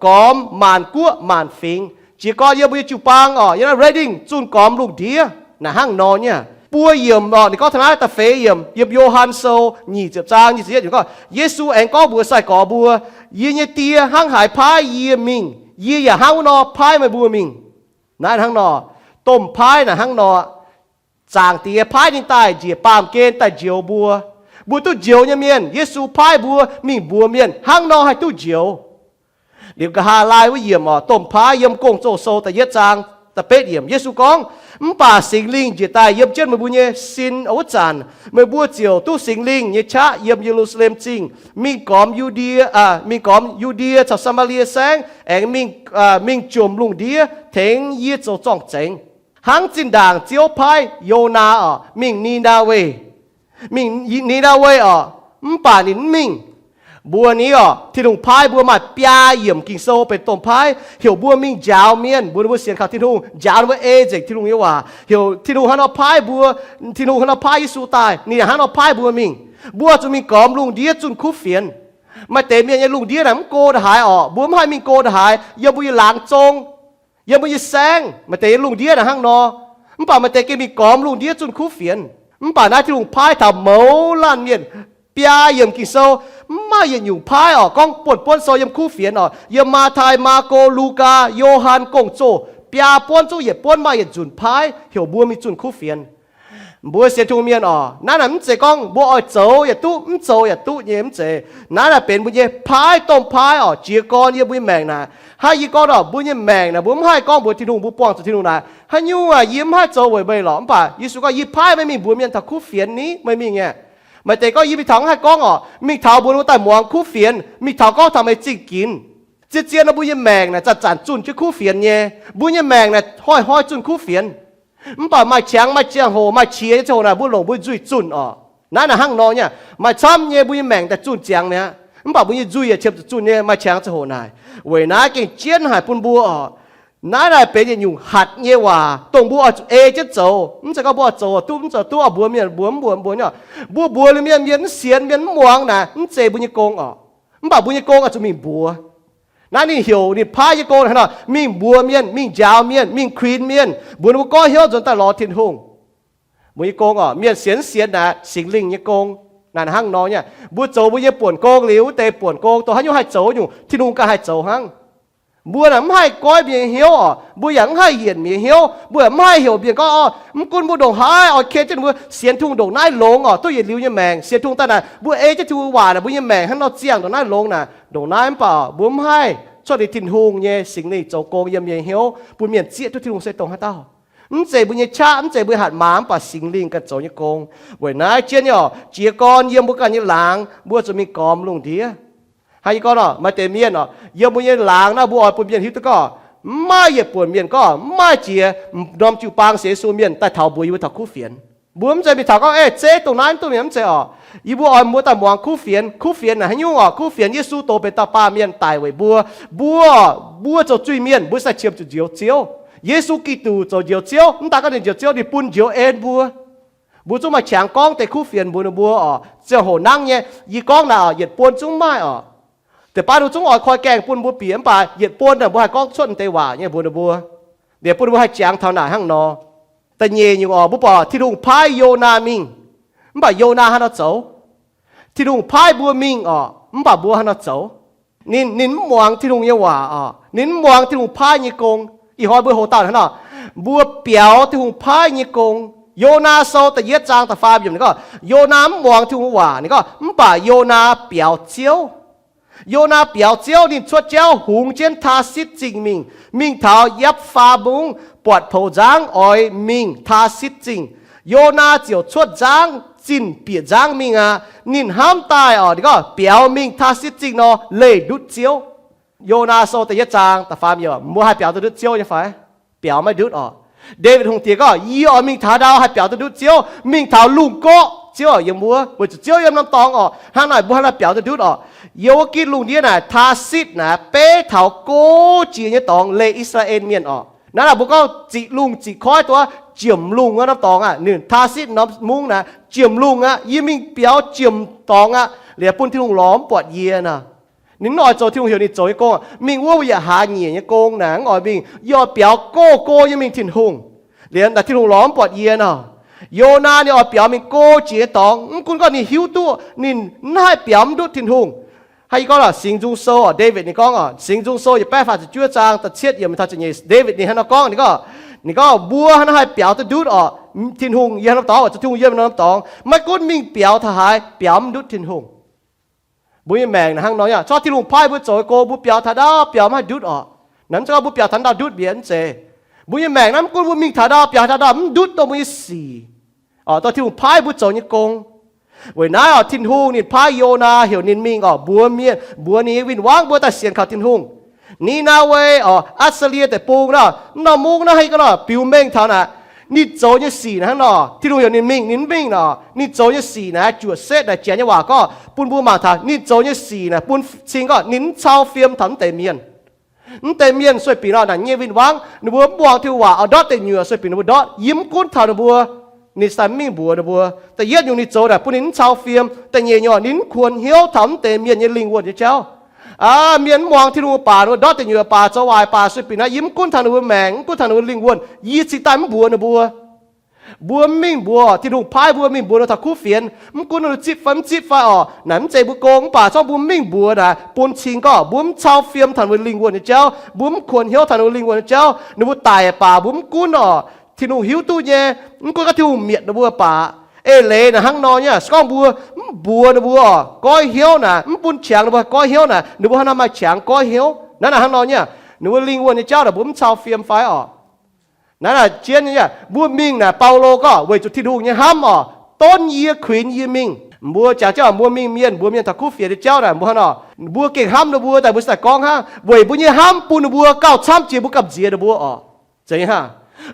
gormx maanc guoqv maanc fingx. Jiez gorn yiem mbuo nyei jiu-baang orqc, yiem naaiv Redding zunh gormx lungh ndiev. Naaic hnangv nor nyei. Buo yiemc orqc, ninh gorngv taux naaiv da'feix yiemc yiem Yo^han Sou nyic ziepc zaang nyic ziepc yietv yiemc gorngv, Yesu aengx gorngv mbuox sai-gorx mbuo, yie nyei Die hnangv haaix paaiv yie mingh, yie yaac hnangv wuov nor paaiv meih mbuo mingh. Naaiv hnangv nor, domh paaiv naaic hnangv nor. Zaangc Diex paaiv ninh daaih njiec baamh gen daaih njoux mbuo. Mbuo duqv njoux nyei mienh, Yesu paaiv mbuo mingh mbuox mienh hnangv nor haih duqv njoux. Liuz nqa'haav laai wuov yiemc orqc, domh paaiv yiem Gong-Zoh Sou da'yietv zaang da'betv yiemc, Yesu gorngv, mv baac Singx Lingh njiec daaih yiem jienv meih mbuo nyei sin wuov zanc, meih mbuo ziouc duqv Singx Lingh nyei qaqv yiem Ye^lu^saa^lem Zingh mingh gormx Yu^ndie, mingh gormx Yu^ndie caux Saa^maa^lie Saengv, aengx mingh jomc lungh ndiev tengx yie zoux zorng-zengx. Hnangv zinh ndaangc Ziouv paaiv Yonaa orqc mingh Ni^naa^we, mingh Ni^naa^we orqc, mv baac ninh mv mingh. Mbuo ni orqc, Tin-Hungh paaiv mbuo maaih biaa yiemc Ging-Sou benx domh paaiv heuc mbuo mingh njaaux mienh, mbuox ninh mbuo sienx kaux Tin-Hungh, njaaux ninh mbuo ei nzengc Tin-Hungh nyei waac. Heuc Tin-Hungh hnangv nor paaiv mbuo, Tin-Hungh hnangv nor paaiv Yesu daaih, ninh yaac hnangv nor paaiv mbuo mingh. Mbuo zuqc mingh gormx lungh ndiev zunh kuv fienx. Maaih deix mienh nyei lungh ndiev naaic mv go ndongc haaix orqc, mbuo mv haih mingh go ndongc haaix, yiem mbuo nyei laangz zong, yiem mbuo nyei saengv. Maaih deix nyei lungh ndiev naaic hnangv nor. Mv baac maaih deix gengh mingh gormx lungh ndiev zunh kuv fienx. Mv baac naaiv Tin-Hungh paaiv taux mouz laanh mienh. Biaa yiemc Ging-Sou, mv maaih yietc nyungc paaiv orqc gorngv buonv-buonv sou yiem kuv fienx orqc. Yiem Matv^tai, Maako, Lugaa, Yo^han, Gong-Zoh, biaa buonv zungv yietc buonv maaih yietc nzunc paaiv heuc mbuo mingh zunh kuv fienx. Mbuo sienx Tin-Hungh mienh orqc, naaiv naaic mv zeiz gorngv mbuo oix zoux yaac duqv, mv zoux yaac duqv nyei, mv zeiz. Naaiv naaic benx mbuo nyei paaiv domh paaiv orqc, jiez gorn yiem mbuo nyei maengc naaic. Hnangv yie gorngv orqc, mbuo nyei maengc naaic mbuo mv haih gorngv mbuox Tin-Hungh, mbuo buangh zuqc Tin-Hungh naaic, haaix nyungc aac yie mv haih zoux weic meih lorqc. Mv baac Yesu gorngv, yie paaiv meih mingh mbuox mienh taux kuv fienx ni, meih mingh aeqv. Maaih deix gorngv, yie mingh taux mv haih gorngv orqc, mingh taux mbuox ninh mbuo daaih muangx kuv fienx, mingh taux gorngv taux meih zingh ginx. Zien-zien nor mbuo nyei maengc naaic zanc-zanc zunh jienv kuv fienx nyei. Mbuo nyei maengc naaic hnoi-hnoi zunh kuv fienx. Mv baac maaih qangx maaih ziangh hoc maaih qiex nyei ziangh hoc naaic mbuo longc mbuo nzuih zunh orqc. Naaiv naaic hnangv nor nyei. Maaih camv nyei mbuo nyei maengc daaih zunh ziangx mi'aqv, mv baac mbuo nyei nzuih yaac qiemx zuqc zunh nyei maaih qangx ziangh hoc naaic. Weic naaiv gengh jienv haic bun mbuo orqc. Naaiv naaic benx yietc nyungc hatc nyei waac dongh mbuo oix zuqc ei jienv zoux. Mv zeiz gorngv mbuo oix zoux duqv mv zoux duqv, mbuox mienh mbuox mv mbuox mbuo nyei. Mbuo mbuox liuz mienh, mienh mv sienx, mienh mv muangx naaic, mv zeiz mbuo nyei gong orqc. Mv baac mbuo nyei gong oix zuqc mingh mbuox. Naaiv ninh heuc ninh paaiv nyei gong hnangv nor, mingh mbuox mienh, mingh njaaux mienh, mingh kuinx mienh, mbuox ninh mbuo goiv hnyouv nzuonx daaih lorz Tin-Hungh. Mbuo nyei gong orqc, mienh sienx mv sienx naaic Singx Lingh nyei gong. Naaic hnangv nor nyei. Mbuo zoux mbuo nyei buonc gong liuz, wuov deix buonc gong dongh haaix nyungc haih zoux nyungc, Tin-Hungh ganh haih zoux hnangv. Mbuo naaic mv haih goiv mienh nyei hnyouv oc. Mbuo yaac mv haih yienc mienh nyei hnyouv. Mbuo yaac mv haih heuc mienh gorngv, Orqv, mv gunv mbuo ndongc haaix oix ken jienv mbuo sienx Tin-Hungh ndongc naaiv longx oc, duqv yietc liuz nyei maengc, sienx Tin-Hungh daaih naaic, mbuo ei jienv Tin-Hungh waac naaic, mbuo nyei maengc hnangv nor ziangh ndongc naaiv longx naaic, ndongc naaiv. Mv baac mbuo mv haih cuotv liuz Tin-Hungh nyei Singx Lingh zoux gong yiem mienh nyei hnyouv, bun mienh zieqv duqv Tin-Hungh se dongh haaix dauh. Mv zeiz mbuo nyei qaqv, mv zeiz mbuo hatc maaz, mv baac Singx Lingh ganh zoux nyei gong. Weic naaiv jienv nyei oc, jiez gorn yiem mbuo ganh nyei laangz mbuo zuqc mingh gormx lungh ndiev. Hnangv yie gorngv oc, maaih deix mienh oc, yiem mbuo nyei laangz naaic, mbuo oix bun mienh hiuv duqv gorngv, mv maaih yietc buonc mienh gorngv, mv maaih jiex norm jiu-baang sienx Yesu mienh daaih taux mbuox yie mbuo taux kuv fienx. Mbuo mv zeiz mingh taux gorngv, Ei, zeiv dongh naaiv mv duqv mienh, mv zeiz oc. Yie mbuo oix mbuo daaih muangx kuv fienx. Kuv fienx naaic haaix nyungc oc? Kuv fienx Yesu dox benx dauh baamh mienh daic weic mbuo. Mbuo, mbuo zoux zuiz-mienh, mbuo sai qiemx zuqc njoux Ziouv. Yesu Giduc zoux njoux Ziouv, mv daan gorngv ninh njoux Ziouv, ninh bun njoux en mbuo. Mbuo zungv maaih qangx gorngv deix kuv fienx mbuox ninh mbuo oc, ziangh hoc nangv nyei. Yie gorngv naaic oc, yietc buonc zungv maaih oc. Deix baav ninh zungv oix koi gaengh bun mbuo bieqc, mv baac yietc buonc naaic mbuo haih gorngv cuotv deix waac nyei mbuox ninh mbuo. Liuz bun ninh mbuo haih jangx taux naaic hnangv nor. Da'nyeic nyungc oc, mbuo buatc Tin-Hungh paaiv Yonaa mingh, mv baac Yonaa haaix nor zoux? Tin-Hungh paaiv mbuo mingh oc, mv baac mbuo haaix nor zoux? Ninh, ninh mv muangx Tin-Hungh nyei waac oc. Ninh mv muangx Tin-Hungh paaiv nyei gong. Ih hnoi mbuo hoc dauh hnangv nor, mbuo biaux Tin-Hungh paaiv nyei gong. Yonaa Sou da'yietv zaang da'faam yiemc ninh gorngv, Yonaa mv muangx Tin-Hungh waac. Ninh gorngv, mv baac Yonaa biaux Ziouv. Yonaa biaux Ziouv, ninh cuotv jauv hungx jienv Taarsitv Zingh mingh, mingh taux Yapv^faa Mungv, buatc poux nzangv oix mingh Taarsitv Zingh. Yonaa ziouc cuotv nzangv zinh bieqc nzangv mingh aqv. Ninh hnamv daaih oc, ninh gorngv biaux mingh Taarsitv Zingh nor leih ndutv Ziouv. Yonaa Sou da'yietv zaang da'faam yiemc, mbuo haih biaux duqv ndutv Ziouv nyei fai? Biaux maiv ndutv oc. Ndaawitv Hungh diex gorngv, yie oix mingh taux haaix ndau haih biaux duqv ndutv Ziouv? Mingh taux lungh gorqv, Ziouv oc, yiem wuov, weic zuqc Ziouv yiem norm dorngx oc. Hnangv naaic mbuo haaix nor biaux duqv ndutv oc? Yiem wuov gitv lungh ndiev naaic, Taarsitv naaic beiv taux gox jiex nyei dorngx leih I^saa^laa^en Mienh oc. Naaiv naaic mbuo gorngv ziqc lungh ziqc koiv duqv jiemc lungh wuov norm dorngx aqv. Ninh Taarsitv norm mungv naaic jiemc lungh aqv. Yie mingh biaux jiemc dorngx aqv, liuz bun Tin-Hungh lorz mv buatc yie nor. Ninh mv oix zoux Tin-Hungh heuc ninh zoux nyei gong. Mingh wuov mbuo yaac hlaax nyieqc nyei gong naaic, mv oix mingh. Yie oix biaux gox gong nyei mingh Tin-Hungh, liuz daaih Tin-Hungh lorz mv buatc yie nor. Yonaa ninh oix biaux mingh gox jiex nyei dorngx, mv gunv gorngv ninh hiuv duqv ninh mv haih biaux mv ndutv Tin-Hungh. Hnangv yie gorngv oc, Singx Nzung Sou oc, Ndaawitv ninh gorngv oc, Singx Nzung Sou yietc baeqv faah ziepc juov zaang da'cietv yiemc taux ziepc nyeic, Ndaawitv ninh hnangv nor gorngv, ninh gorngv, ninh gorngv, mbuo hnangv naaiv haih biaux duqv ndutv oc, Tin-Hungh yiem norm dorngx, zoux Tin-Hungh yiem norm dorngx, maiv gunv mingh biaux taux haaix, biaux mv ndutv Tin-Hungh. Mbuo nyei maengc naaic hnangv nor nyei, corc Tin-Hungh paaiv mbuo zoux nyei gong, mbuo biaux taux ndau biaux maiv ndutv oc. Naaiv mv zeiz gorngv mbuo biaux taux ndau ndutv mienh, mv zeiz. Mbuo nyei maengc naaiv mv gunv mbuo mingh taux ndau biaux taux ndau mv ndutv dongh mbuo nyei sic oc, dongh Tin-Hungh paaiv mbuo zoux nyei gong. Weic naaiv oc, Tin-Hungh ninh paaiv Yonaa heuc ninh mingh oc, mbuox mienh, mbuox ninh nyei win-wangv mbuo daaih sienx kaux Tin-Hungh. Ni^naa^we oc, Atc^saa^lie Deic-Bung naaiv, mv norm mungv naaiv, hnangv yie gorngv nor, biux mengh taux naaic, ninh zoux nyei sic naaic hnangv nor, Tin-Hungh heuc ninh mingh, ninh mv mingh nor. Ninh zoux nyei sic naaic, juoqc setv naaic, janx nyei waac gorngv bun mbuo mangc taux ninh zoux nyei sic naaic bun cing gorngv ninh mv cau fiem taux mv deix mienh. Mv deix mienh sueih binc nor, naaic nyei win-wangv ninh mbuo mv muangx Tin-Hungh waac oix ndortv deic nyuoqc, sueih binc ninh mbuo ndortv, yie mv gunv taux ninh mbuo. Ninh se daaih mv mingh mbuox ninh mbuo. Da'yietv nyungc ninh zoux naaic bun ninh mv cau fiem. Da'nyeic nyungc ninh mv kuonx hnyouv taux mv deix mienh nyei lingh wuonh nyei jauv. Aa, mienh mv muangx Tin-Hungh baac, ninh mbuo ndortv deic nyuoqc baac, zoux waaic baac, sueih binc naaic yie mv gunv taux ninh mbuo maengc, mv gunv taux ninh mbuo lingh wuonh, yie cingx daaih mv mbuox ninh mbuo. Mbuo mv mingh mbuox, Tin-Hungh paaiv mbuo mingh mbuox ninh taux kuv fienx, mv gunv ninh zipv fai mv zipv fai oc, naaic mv zeiz mbuo gong, mv baac corc mbuo mv mingh mbuox naaic bun cing gorngv mbuo mv cau fiem taux ninh mbuo lingh wuonh nyei jauv, mbuo mv kuonx hnyouv taux ninh mbuo lingh wuonh nyei jauv. Ninh mbuo daic baac mbuo mv gunv oc. Tin-Hungh hiuv duqv nyei, mv gunv gorngv Tin-Hungh mietc ninh mbuo baac. Eix leiz naaic hnangv nor nyei, se gorngv mbuo mv mbuox ninh mbuo oc, goiv hnyouv naaic, mv bun qangx ninh mbuo goiv hnyouv naaic, ninh mbuo hnangv naaic maaih qangx goiv hnyouv. Naaiv naaic hnangv nor nyei, ninh mbuo lingh wuonh nyei jauv naaic mbuo mv cau fiem fai oc. Naaiv naaic jienv nyei, mbuo mingh naaic, Baulo gorngv weic zuqc Tin-Hungh nyei hnamv oc, donv yie kuinx yie mingh. Mbuo jangx jienv oc, mbuo mingh mienh, mbuox mienh taux kuv fienx nyei jauv naaic, mbuo hnangv nor, mbuo gengh hnamv ninh mbuo daaih, mbuo se daaih gorngv hnangv, weic mbuo nyei hnamv bun ninh mbuo gauh camv jiex mbuo gamh nziex ninh mbuo oc. Zeiz hnangv,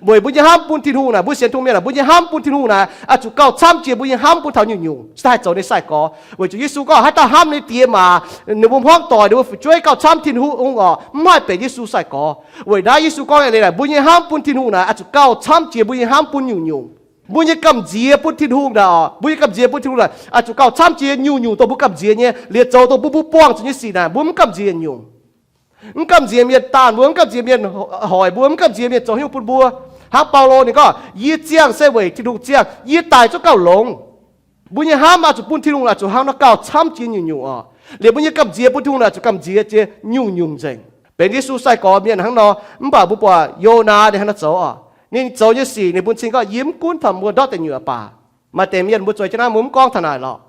weic mbuo nyei hnamv bun Tin-Hungh naaic, mbuo sienx Tin-Hungh mienh naaic, mbuo nyei hnamv bun Tin-Hungh naaic oix zuqc gauh camv jiex mbuo nyei hnamv bun taux nyungc-nyungc, se daaih haih zoux ninh sai-gorx. Weic zuqc Yesu gorngv haaix dauh hnamv ninh diex maac, ninh mbuo hmuangv doic, ninh mbuo fu'jueiv gauh camv Tin-Hungh oc, mv haih benx Yesu sai-gorx. Weic naaiv Yesu gorngv eix leiz naaic, mbuo nyei hnamv bun Tin-Hungh naaic oix zuqc gauh camv jiex mbuo nyei hnamv bun nyungc-nyungc. Mbuo nyei gamh nziex bun Tin-Hungh naaic oc, mbuo nyei gamh nziex bun Tin-Hungh naaic oix zuqc gauh camv jiex nyungc-nyungc dongh mbuo gamh nziex nyei, liuz zoux dongh mbuo, mbuo buangh zuqc nyei sic naaic, mbuo mv gamh nziex nyungc. Mv gamh nziex mienh daanh mbuo, mv gamh nziex mienh hoic mbuo, mv gamh nziex mienh zoux haaix nyungc bun mbuo. Hnangv Baulo ninh gorngv, yie ziangh se weic Tin-Hungh ziangh, yie daic zungv gauh longx. Mbuo nyei hnamv oix zuqc bun Tin-Hungh naaic zuqc hnangv nor gauh camv jiex nyungc-nyungc oc. Liuz mbuo nyei gamh nziex bun Tin-Hungh naaic zuqc gamh nziex jiex nyungc-nyungc nzengc. Benx Yesu sai-gorx mienh hnangv nor, mv baac mbuo buatc Yonaa ninh hnangv nor zoux oc. Ninh zoux nyei sic ninh bun cing gorngv, yie mv gunv taux mbuo ndortv deic nyuoqc baac. Maaih deix mienh mbuo zueiz jienv naaiv mbuo mv gorngv taux naaic lorqc.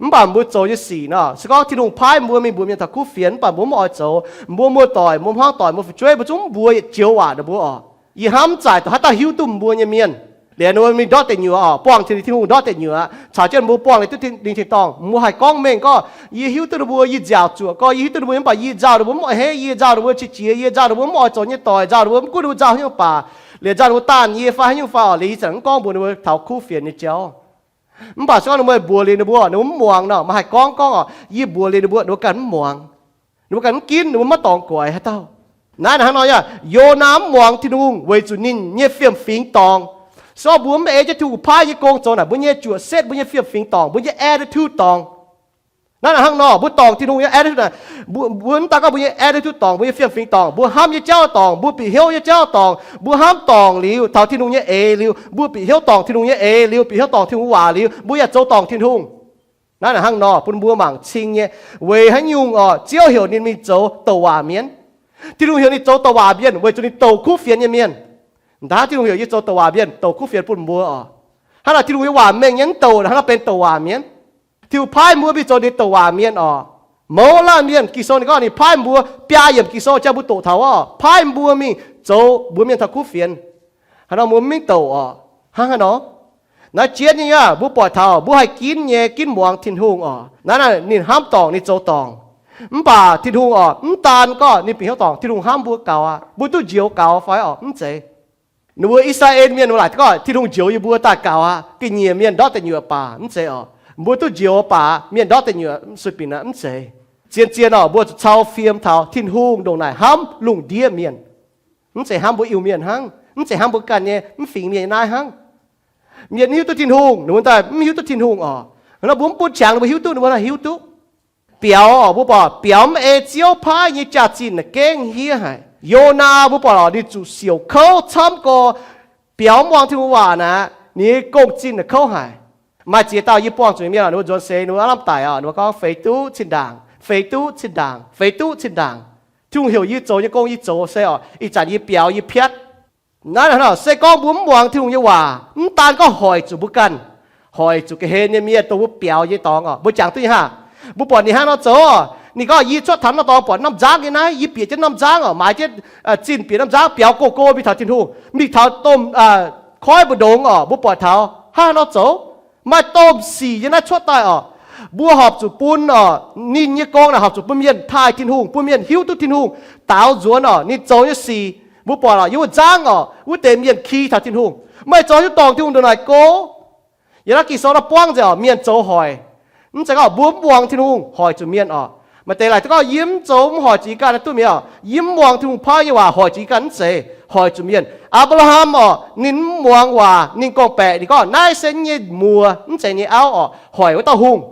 Mv baac mbuo zoux nyei sic nor, se gorngv Tin-Hungh paaiv mbuo mingh mbuox mienh taux kuv fienx, mv baac mbuo mv oix zoux, mbuo muoz-doic, mbuo hmuangv doic, mbuo fu'jueiv, mbuo zungv mbuox yietc joux waac ninh mbuo oc. Yie hnamv zaic dongh haaix dauh hiuv duqv mbuo nyei mienh, liuz ninh mbuo mingh ndortv deic nyuoqc oc, buangh Tin-Hungh ndortv deic nyuoqc, caux jienv mbuo buangh ninh duqv ninh tin-dorngh, mbuo haih gorngv mengh gorngv, yie hiuv duqv ninh mbuo, yie nziaauc zuoqc gorx, yie hiuv duqv ninh mbuo, mv baac yie nzauh ninh mbuo mv oix henv, yie nzauh ninh mbuo qiex jiez, yie nzauh ninh mbuo mv oix zoux nyei doic, nzauh ninh mbuo mv gunv ninh mbuo nzauh haaix nyungc baac, liuz nzauh ninh mbuo daanh yie fai haaix nyungc fai oc, liuz yie zanc mv gorngv mbuox ninh mbuo taux kuv fienx nyei jauv. Mv baac se gorngv ninh mbuo mbuox liuz ninh mbuo, ninh mbuo mv muangx nor, meih haih gorngv gorngv oc, yie mbuox liuz ninh mbuo, ninh mbuo ganh mv muangx. Ninh mbuo ganh mv ginv, ninh mbuo maiv dorngx guaix haaix dauh. Naaiv hnangv nor yaac, Yonaa mv muangx Tin-Hungh weic zuqc ninh nyei fiem-fingx dorngc. Se gorngv mbuo mv ei jienv Tin-Hungh paaiv nyei gong zoux naaic, mbuo nyei juoqc setv, mbuo nyei fiem-fingx dorngc, mbuo nyei attitude dorngc. Naaiv hnangv nor, mbuo dorngc Tin-Hungh nyei attitude naaic, mbuo mv daan gorngv mbuo nyei attitude dorngc, mbuo nyei fiem-fingx dorngc, mbuo hnamv nyei jauv dorngc, mbuo bieqc hnyouv nyei jauv dorngc, mbuo hnamv dorngc liuz taux Tin-Hungh nyei eix liuz, mbuo bieqc hnyouv dorngc Tin-Hungh nyei eix liuz, bieqc hnyouv dorngc Tin-Hungh waac liuz, mbuo yaac zoux dorngc Tin-Hungh. Naaiv hnangv nor bun mbuo mangc cing nyei. Weic haaix nyungc oc, Ziouv heuc ninh mingh zoux douc waac mienh? Tin-Hungh heuc ninh zoux douc waac mienh weic zuqc ninh douc kuv fienx nyei mienh. Daaih Tin-Hungh heuc yie zoux douc waac mienh, douc kuv fienx bun mbuo oc. Hnangv naaic Tin-Hungh nyei waac mengh nyei, mv douc hnangv nor benx douc waac mienh. Tin-Hungh paaiv mbuo mingh zoux ninh douc waac mienh oc. Mouz laanh mienh, Ging-Sou ninh gorngv ninh paaiv mbuo biaa yiemc Ging-Sou jang mbuo doqc taux oc, paaiv mbuo mingh zoux mbuox mienh taux kuv fienx. Hnangv nor mbuo mv mingh douc oc. Hnangv haaix nor? Naaiv jienv nyei aqv, mbuo buatc taux mbuo haih ginv nyei, ginv muangx Tin-Hungh oc. Naaiv ninh hnamv dorngc, ninh zoux dorngc. Mv baac Tin-Hungh oc, mv daan gorngv ninh bieqc hnyouv dorngc, Tin-Hungh hnamv mbuo gaux aqv. Mbuo duqv njoux gaux fai oc? Mv zeiz. Ninh mbuo I^saa^laa^en mienh mbuo laaic gorngv Tin-Hungh njoux yie mbuo daaih gaux aqv, ga'nyiec mienh ndortv deic nyuoqc baac mv zeiz oc. Mbuo duqv njoux baac mienh ndortv deic nyuoqc sueih binc aqv, mv zeiz. Zien-zien oc, mbuo zuqc cau fiem taux Tin-Hungh ndongc naaic hnamv lungh ndiev mienh. Mv zeiz hnamv mbuo Iu-Mienh hnangv, mv zeiz hnamv mbuo ganh nyei mv fingx mienh nyei naaiv hnangv. Mienh hiuv duqv Tin-Hungh, ninh mbuo daaih mv hiuv duqv Tin-Hungh oc. Hnangv nor mbuo mv bun qangx ninh mbuo hiuv duqv, ninh mbuo daaih hiuv duqv. Biaux oc, mbuo buatc biaux mv ei Ziouv paaiv nyei jaax-zinh naaic gengh hniev haic. Yonaa mbuo buatc oc, ninh zuqc siouc kouv camv gorx, biaux mv muangx Tin-Hungh waac naaic, ninh nyei gong-zinh naaic kouv haic. Maaih ziex dauh yie buangh zuqc nyei mienh oc, ninh mbuo nzuonx seix ninh mbuo aav lamh daic oc, ninh mbuo gorngv, feix duqv zinh ndaangc, feix duqv zinh ndaangc, feix duqv zinh ndaangc. Tin-Hungh heuc yie zoux nyei gong yie zoux se oc, ih zanc yie biaux yie piatv. Naaiv se gorngv mbuo mv muangx Tin-Hungh nyei waac, mv daan gorngv hoic zuqc mbuo ganh, hoic zuqc ga'hlen nyei mienh dongh mbuo biaux nyei dorngx oc. Mbuo jangx duqv nyei haah? Mbuo buatc ninh hnangv nor zoux oc. Ninh gorngv, yie cuotv taux norm dorngx buatc norm nzangv nyei naaiv, yie bieqc jienv norm nzangv oc, maaiz jienv zinh bieqc norm nzangv, biaux gox go mingh taux Tin-Hungh, mingh taux domh koiv mbu'ndongx oc. Mbuo buatc taux hnangv nor zoux, maaih domh sic yiem naaiv cuotv daaih oc. Mbuo horpc zuqc bun oc, ninh nyei gong naaic horpc zuqc bun mienh taaih Tin-Hungh, bun mienh hiuv duqv Tin-Hungh daaux nzuonx oc, ninh zoux nyei sic. Mbuo buatc oc, yiem wuov nzangv oc, wuov deix mienh ki taux Tin-Hungh, meih zoux haaix nyungc dorngc Tin-Hungh ndongc naaic go? Yiem naaiv Ging-Sou naaiv buangv nzengc oc, mienh zoux hoic. Mv zeiz gorngv mbuo mv muangx Tin-Hungh hoic zuqc mienh oc. Maaih deix laaic gorngv, yie mv zoux, mv hoic zuqc yie ganh duqv mi'aqv oc. Yie mv muangx Tin-Hungh paaiv nyei waac hoic zuqc yie ganh, mv zeiz, hoic zuqc mienh. Apc^laa^ham oc, ninh mv muangx waac, ninh gorngv-baeqc, ninh gorngv, naaiv se yie nyei muoz, mv zeiz yie nyei auv oc, hoic wuov dauh hungh.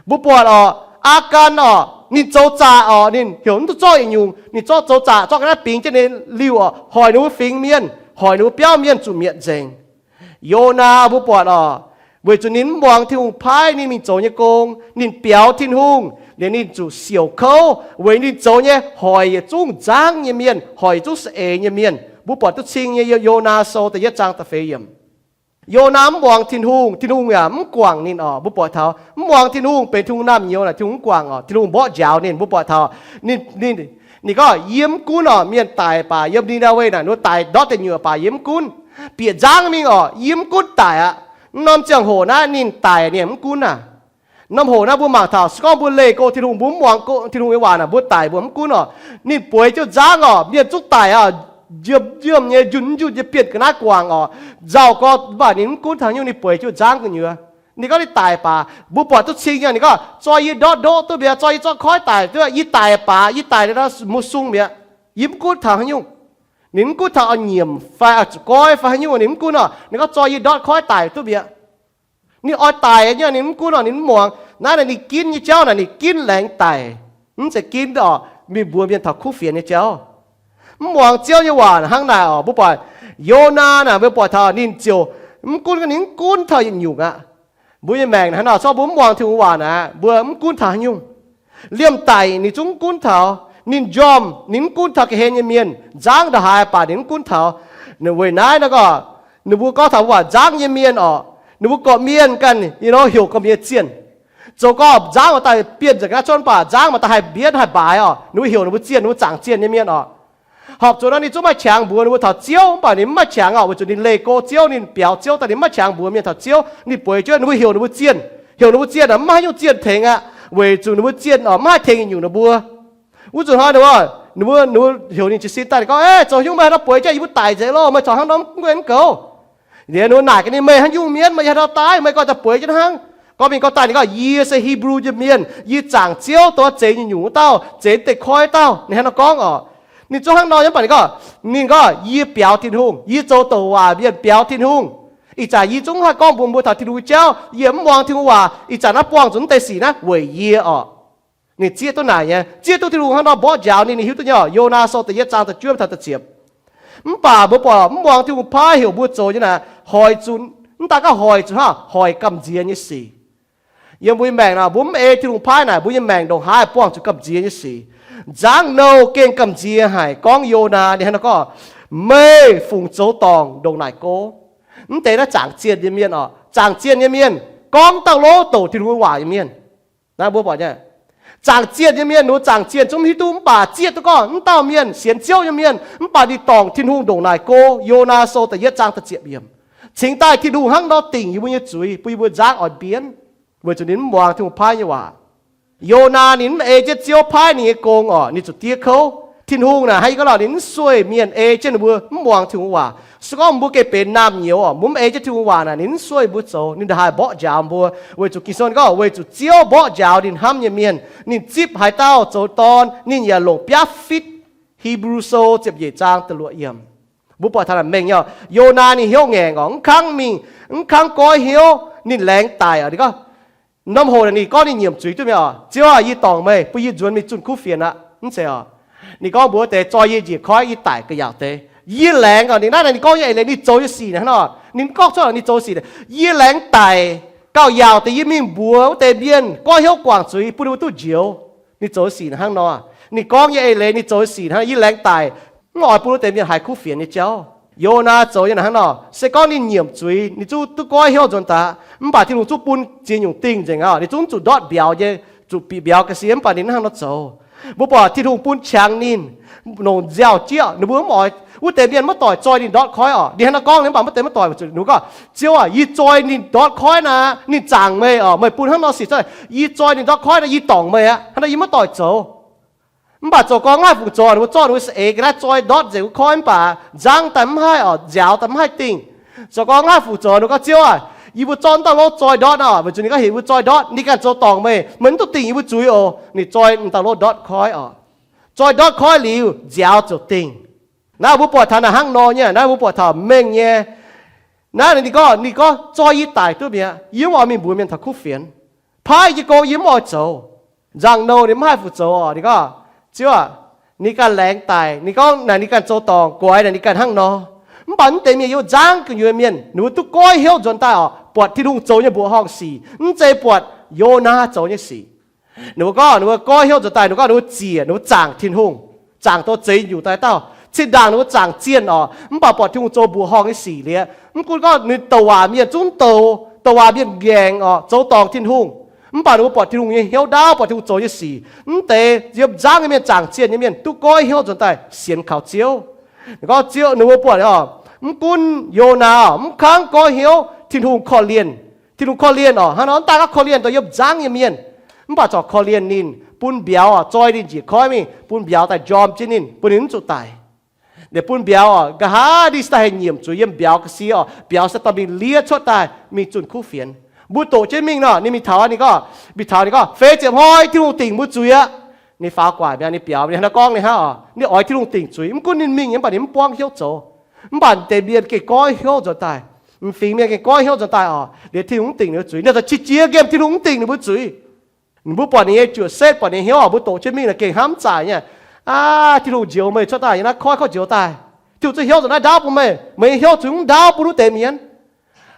Mbuo buatc oc, Aagaan oc, ninh zoux zaqc oc, ninh heuc mv duqv zorqv yietc nyungc, ninh zorqv zoux zaqc, zorqv ga'naaiv bingx jienv ninh liuh oc, hoic ninh mbuo fingx mienh, hoic ninh mbuo biauv mienh zuqc mietc nzengc. Yonaa mbuo buatc oc, weic zuqc ninh mv muangx Tin-Hungh paaiv ninh mingh zoux nyei gong, ninh biaux Tin-Hungh, liuz ninh zuqc siouc kouv weic ninh zoux nyei hoic yietc zungv nzangv nyei mienh, hoic yietc zungv saeng-eix nyei mienh. Mbuo buatc duqv cing nyei Yonaa Sou da'yietv zaang da'feix yiemc. Yonaa mv muangx Tin-Hungh, Tin-Hungh yaac mv guangc ninh oc. Mbuo buatc taux mv muangx Tin-Hungh benx Tin-Hungh naamh nyouz naaic, Tin-Hungh mv guangc oc. Tin-Hungh mborqv njaaux ninh. Mbuo buatc taux ninh, ninh, ninh gorngv, yie mv gunv oc, mienh daic baac yiem Ni^naa^we naaic, ninh mbuo daic ndortv deic nyuoqc baac yie mv gunv. Bieqc nzangv mingh oc, yie mv gunv daic aqv. Norm ziangh hoc naaiv ninh daic ninh mv gunv aqv. Norm hoc naaiv mbuo mangc taux se gorngv mbuo leih go Tin-Hungh, mbuo mv muangx go Tin-Hungh nyei waac naaic, mbuo daic mbuo mv gunv oc. Ninh bueix jienv nzangv oc, mienh zungv daic oc, njunh njunh nyei, njunh njunh nyei, bienh ga'naaiv guangc oc, nzauh gorx, mv baac ninh mv gunv taux haaix nyungc, ninh bueix jienv nzangv gu'nyuoz. Ninh gorngv ninh daic baac, mbuo buatc duqv cing nyei, ninh gorngv, zoi yie ndortv ndoqv duqv mi'aqv, zoi yie zorqv koiv daic duqv, yie daic baac, yie daic muz sung mi'aqv. Yie mv gunv taux haaix nyungc. Ninh mv gunv taux oix nyiemc fai oix zuqc goiv fai haaix nyungc, ninh mv gunv oc. Ninh gorngv zoi yie ndortv koiv daic duqv mi'aqv. Ninh oix daic nyei, ninh mv gunv oc, ninh mv muangx. Naaiv naaic ninh ginv nyei jauv naaic, ninh ginv laengz daic, mv zeiz ginv oc mingh mbuox mienh taux kuv fienx nyei jauv. Mv muangx Ziouv nyei waac hnangv naaic oc. Mbuo buatc Yonaa naaic, mbuo buatc taux ninh ziouc mv gunv, ninh mv gunv taux yietc nyungc aqv. Mbuo nyei maengc hnangv nor, se gorngv mbuo mv muangx Tin-Hungh waac naaic, mbuo mv gunv taux haaix nyungc. Liemh daic ninh zungv mv gunv taux. Ninh njormh, ninh mv gunv taux ga'hlen nyei mienh, nzangv nda'haaix baac ninh mv gunv taux. Weic naaiv nor gorngv, ninh mbuo gorngv taux mbuo waac nzangv nyei mienh orqc, ninh mbuo gorqv-mienh ganh, you know, heuc gorqv-mienh zienh. Zoux gorngv nzangv maaih daaih bienh nzengc ga'naaiv cuotv mv baac nzangv maaih daaih haih mbienv haih mbaaix orqc, ninh mbuo heuc ninh mbuo zienh, ninh mbuo zaangc zienh nyei mienh orqc. Horpc zuqc nor ninh zungv maaih qangx mbuox ninh mbuo taux Ziouv, mv baac ninh mv maaih qangx orqc, weic zuqc ninh leih go Ziouv, ninh biaux Ziouv daaih ninh mv maaih qangx mbuox mienh taux Ziouv, ninh bueix jienv ninh mbuo heuc ninh mbuo zienh. Heuc ninh mbuo zienh mv maaih haaix nyungc zienh tengx aqv, weic zuqc ninh mbuo zienh orqc mv haih tengx yietc nyungc ninh mbuo. Wuov zanc hnoi ninh mbuo, ninh mbuo, ninh mbuo heuc ninh jiez sin daaih, ninh gorngv, Aav, zoux haaix nyungc meih haaix nor bueix jienv yie mbuo daic nzengc loh, meih corc hnangv nor mv gunv aengx mv goux. Liuz ninh mbuo naaic gaax ninh, Meih haaix nyungc mienh, meih yaac haaix nor daaih, meih gorngv daaih bueix jienv hnangv. Gorngv mingh gorngv daaih ninh gorngv, Yie se Hipv^lu nyei mienh, yie zaangc Ziouv, dongh zeix nyungc-nyungc wuov dauh, zeix deix koiv dauh. Ninh hnangv nor gorngv orqc. Ninh zungv hnangv nor nyei, mv baac ninh gorngv, ninh gorngv, Yie biaux Tin-Hungh, yie zoux douc waac mienh biaux Tin-Hungh. Ih zanc yie zungv haih gorngv mbuox mbuo taux Tin-Hungh nyei jauv, yie mv muangx Tin-Hungh waac. Ih zanc naaiv buangh zuqc mv deix sic naaiv weic yie orqc. Ninh zieqv duqv naaic nyei, zieqv duqv Tin-Hungh hnangv nor mborqv njaaux ninh, ninh hiuv duqv nyei orqc. Yonaa sou da'yietv zaang da'juov taux da'ziepc. Mv baac mbuo buatc mv muangx Tin-Hungh paaiv heuc mbuo zoux nyei naaic, hoic zuqc, mv daaih gorngv hoic zuqc hnangv, hoic gamh nziex nyei sic. Yiem mbuo nyei maengc naaic, mbuo mv ei Tin-Hungh paaiv naaic, mbuo nyei maengc ndongc haaix buangh zuqc gamh nziex nyei sic. Nzangv nouh gengh gamh nziex haic. Gorngv Yonaa ninh hnangv nor gorngv, Meih fungc zoux dorngc ndongc naaic go? Mv deix naaiv zaangc zienh nyei mienh orqc. Zaangc zienh nyei mienh gorngv dauh lov douc Tin-Hungh waac nyei mienh. Naaiv mbuo buatc nyei, zaangc zienh nyei mienh, ninh mbuo zaangc zienh zungv hiuv duqv mv baac zieqv duqv gorngv mv dauh mienh sienx Ziouv nyei mienh, mv baac ninh dorngc Tin-Hungh ndongc naaic go. Yonaa sou da'yietv zaang da'ziepc yiemc. Cingx daaih Tin-Hungh hnangv nor dingc yie mbuo nyei zuiz bun yie mbuo nzangv oix mbienv, weic zuqc ninh mv muangx Tin-Hungh paaiv nyei waac. Yonaa ninh mv ei jienv Ziouv paaiv ninh nyei gong orqc, ninh zuqc diev kouv. Tin-Hungh naaic hnangv yie gorngv nor, ninh mv sueih mienh ei jienv ninh mbuo mv muangx Tin-Hungh waac. Se gorngv mbuo gengh benx naamh nyouz orqc, mbuo mv ei jienv Tin-Hungh waac naaic, ninh mv sueih mbuo zoux, ninh ndongc haaix mborqv njaaux mbuo. Weic zuqc Ging-Sou gorngv, weic zuqc Ziouv mborqv njaaux ninh hnamv nyei mienh, ninh zipv haaix dauh zoux dorn, ninh yaac longc biaav fitv. Hipv^lu Sou ziepc nyeic zaang da'luoqc yiemc. Mbuo buatc taux naaic mengh nyei orqc, Yonaa ninh hnyouv ngaengc orqc, mv kangv mingh, mv kangv goiv hnyouv, ninh laengz daic orqc. Ninh gorngv, norm hoc naaic ninh gorngv ninh nyiemc zuiz duqv mi'aqv orqc, Ziouv aah, yie dorngc meih bun yie nzuonx mingh zunh kuv fienx aqv. Mv zeiz orqc. Ninh gorngv mbuox wuov deix, Zoi yie njiec koiv, yie daic ga'yaauc deix. Yie laengz orqc, ninh naaiv ninh gorngv nyei eix leiz ninh zoux nyei sic naaic hnangv nor, ninh gorngv cuotv orqc ninh zoux sic, Yie laengz daic ga'yaauc deix, yie mingh mbuox wuov deix mienh goiv hnyouv guangc zuiz bun ninh mbuo duqv njoux. Ninh zoux sic naaic hnangv nor. Ninh gorngv nyei eix leiz ninh zoux sic hnangv, Yie laengz daic, mv oix bun wuov deix mienh haiz kuv fienx nyei jauv. Yonaa zoux nyei naaic hnangv nor. Se gorngv ninh nyiemc zuiz, ninh zungv duqv goiv hnyouv nzuonx daaih, mv baac Tin-Hungh zungv bun ziex nyungc dingh nzengc aqv, ninh zungv zuqc ndortv mbiauz nyei, zuqc bieqc mbiauz ga'sie, mv baac ninh hnangv nor zoux. Mbuo buatc Tin-Hungh bun qangx ninh, longc nziaaux-jieqv, ninh mbuo mv oix, wuov deix mienh maiv doic zoi ninh ndortv koiv orqc. Ninh hnangv nor gorngv, mv baac wuov deix maiv doic zuqc ninh gorngv, Ziouv aah, yie zoi ninh ndortv koiv naaic, ninh zaangc meih orqc, meih bun hnangv nor sic, yie zoi ninh ndortv koiv naaic, yie dorngc meih aqv, hnangv nor yie maiv doic zoux. Mv baac zoux gorngv mv haih fungc zoux, ninh mbuo zorqv ninh mbuo saeng-eix ga'naaiv zoi ndortv nzengc wuov koiv, mv baac nzangv daaih mv haih orqc, nziaaux daaih mv haih dingh. Zoux gorngv mv haih fungc zoux, ninh gorngv, Ziouv aah, yie mbuo zorqv wuov dauh lov zoi ndortv naaic orqc, weic zuqc ninh gorngv heuc mbuo zoi ndortv, ninh ganh zoux dorngc meih, meih mv duqv dingc yie mbuo zuiz oc. Ninh zoi wuov dauh lov ndortv koiv orqc. Zoi ndortv koiv liuz, nziaaux ziouc dingh. Naaiv mbuo buatc taux naaic hnangv nor nyei, naaiv mbuo buatc taux mengh nyei. Naaiv ninh gorngv, ninh gorngv, Zoi yie daic duqv mi'aqv, yie mv oix mingh mbuox mienh taux kuv fienx. Paaiv yie nyei gong yie mv oix zoux. Nzangv-nouh ninh mv haih fungc zoux orqc. Ninh gorngv, Ziouv aah, ninh ganh laengz daic, ninh gorngv naaic ninh ganh zoux dorngc, goix naaic ninh ganh hnangv nor. Mv baac mv deix mienh yiem nzangv gu'nyuoz mienh, ninh mbuo duqv goiv hnyouv nzuonx daaih orqc, buatc Tin-Hungh zoux nyei mbuoqc horngh sic, mv zeiz buatc Yonaa zoux nyei sic. Ninh mbuo gorngv, ninh mbuo goiv hnyouv nzuonx daaih, ninh mbuo gorngv ninh mbuo ziec, ninh mbuo zaangc Tin-Hungh, zaangc dongh zeix nyungc daaih dauh. Zinh ndaangc ninh mbuo zaangc zienh orqc, mv baac buatc Tin-Hungh zoux mbuoqc horngh nyei sic liuz, mv gunv gorngv ninh douc waac mienh zungv douc, douc waac mienh ngaengc orqc, zoux dorngc Tin-Hungh, mv baac ninh mbuo buatc Tin-Hungh nyei hnyouv ndaauv, buatc Tin-Hungh zoux nyei sic. Mv deix yiem nzangv nyei mienh, zaangc zienh nyei mienh duqv goiv hnyouv nzuonx daaih sienx kaux Ziouv. Ninh gorngv Ziouv, ninh mbuo buatc orqc, mv gunv Yonaa orqc mv kangv goiv hnyouv, Tin-Hungh korv-lienh. Tin-Hungh korv-lienh orqc, hnangv nor mv daaih gorngv korv-lienh dongh yiem nzangv nyei mienh, mv baac corc korv-lienh ninh, bun mbiauz orqc zoi ninh njiec koiv mingh, bun mbiauz daaih njorm jienv ninh, bun ninh mv zuqc daic. Liuz bun mbiauz orqc, nqa'haav ninh daaih haih nyiemc zuiz yiem mbiauz ga'sie orqc, mbiauz se dorh mingh liev cuotv daaih mingh zunh kuv fienx. Mbuo doqc jienv mingh nor, ninh mingh taux ninh gorngv, mingh taux ninh gorngv, Feix ziepc hnoi Tin-Hungh dingc mbuo zuiz aqv. Ninh faaux guaax mi'aqv, ninh biaux, ninh hnangv nor gorngv ninh hnangv orqc, ninh oix Tin-Hungh dingc zuiz. Mv gunv ninh mingh nyei, mv baac ninh mv buangv hnyouv zoux. Mv baac deix mienh gengh goiv hnyouv nzuonx daaih, m'fingx mienh gengh goiv hnyouv nzuonx daaih orqc, liuz Tin-Hungh mv dingc ninh zuiz, ninh ziouc qiex jiez nqemh Tin-Hungh mv dingc ninh mbuo zuiz. Ninh mbuo buatc ninh nyei juoqc setv, buatc ninh nyei hnyouv orqc, mbuo doqc jienv mingh naaic gengh hnamv mv zaic nyei. Aav, Tin-Hungh njoux meih cuotv daaih yiem naaiv koiv, koiv njoux daaih. Tin-Hungh zungv hnyouv nzuonx naaiv ndaauv bun meih, meih nyei hnyouv zuqc mv ndaauv bun wuov deix mienh.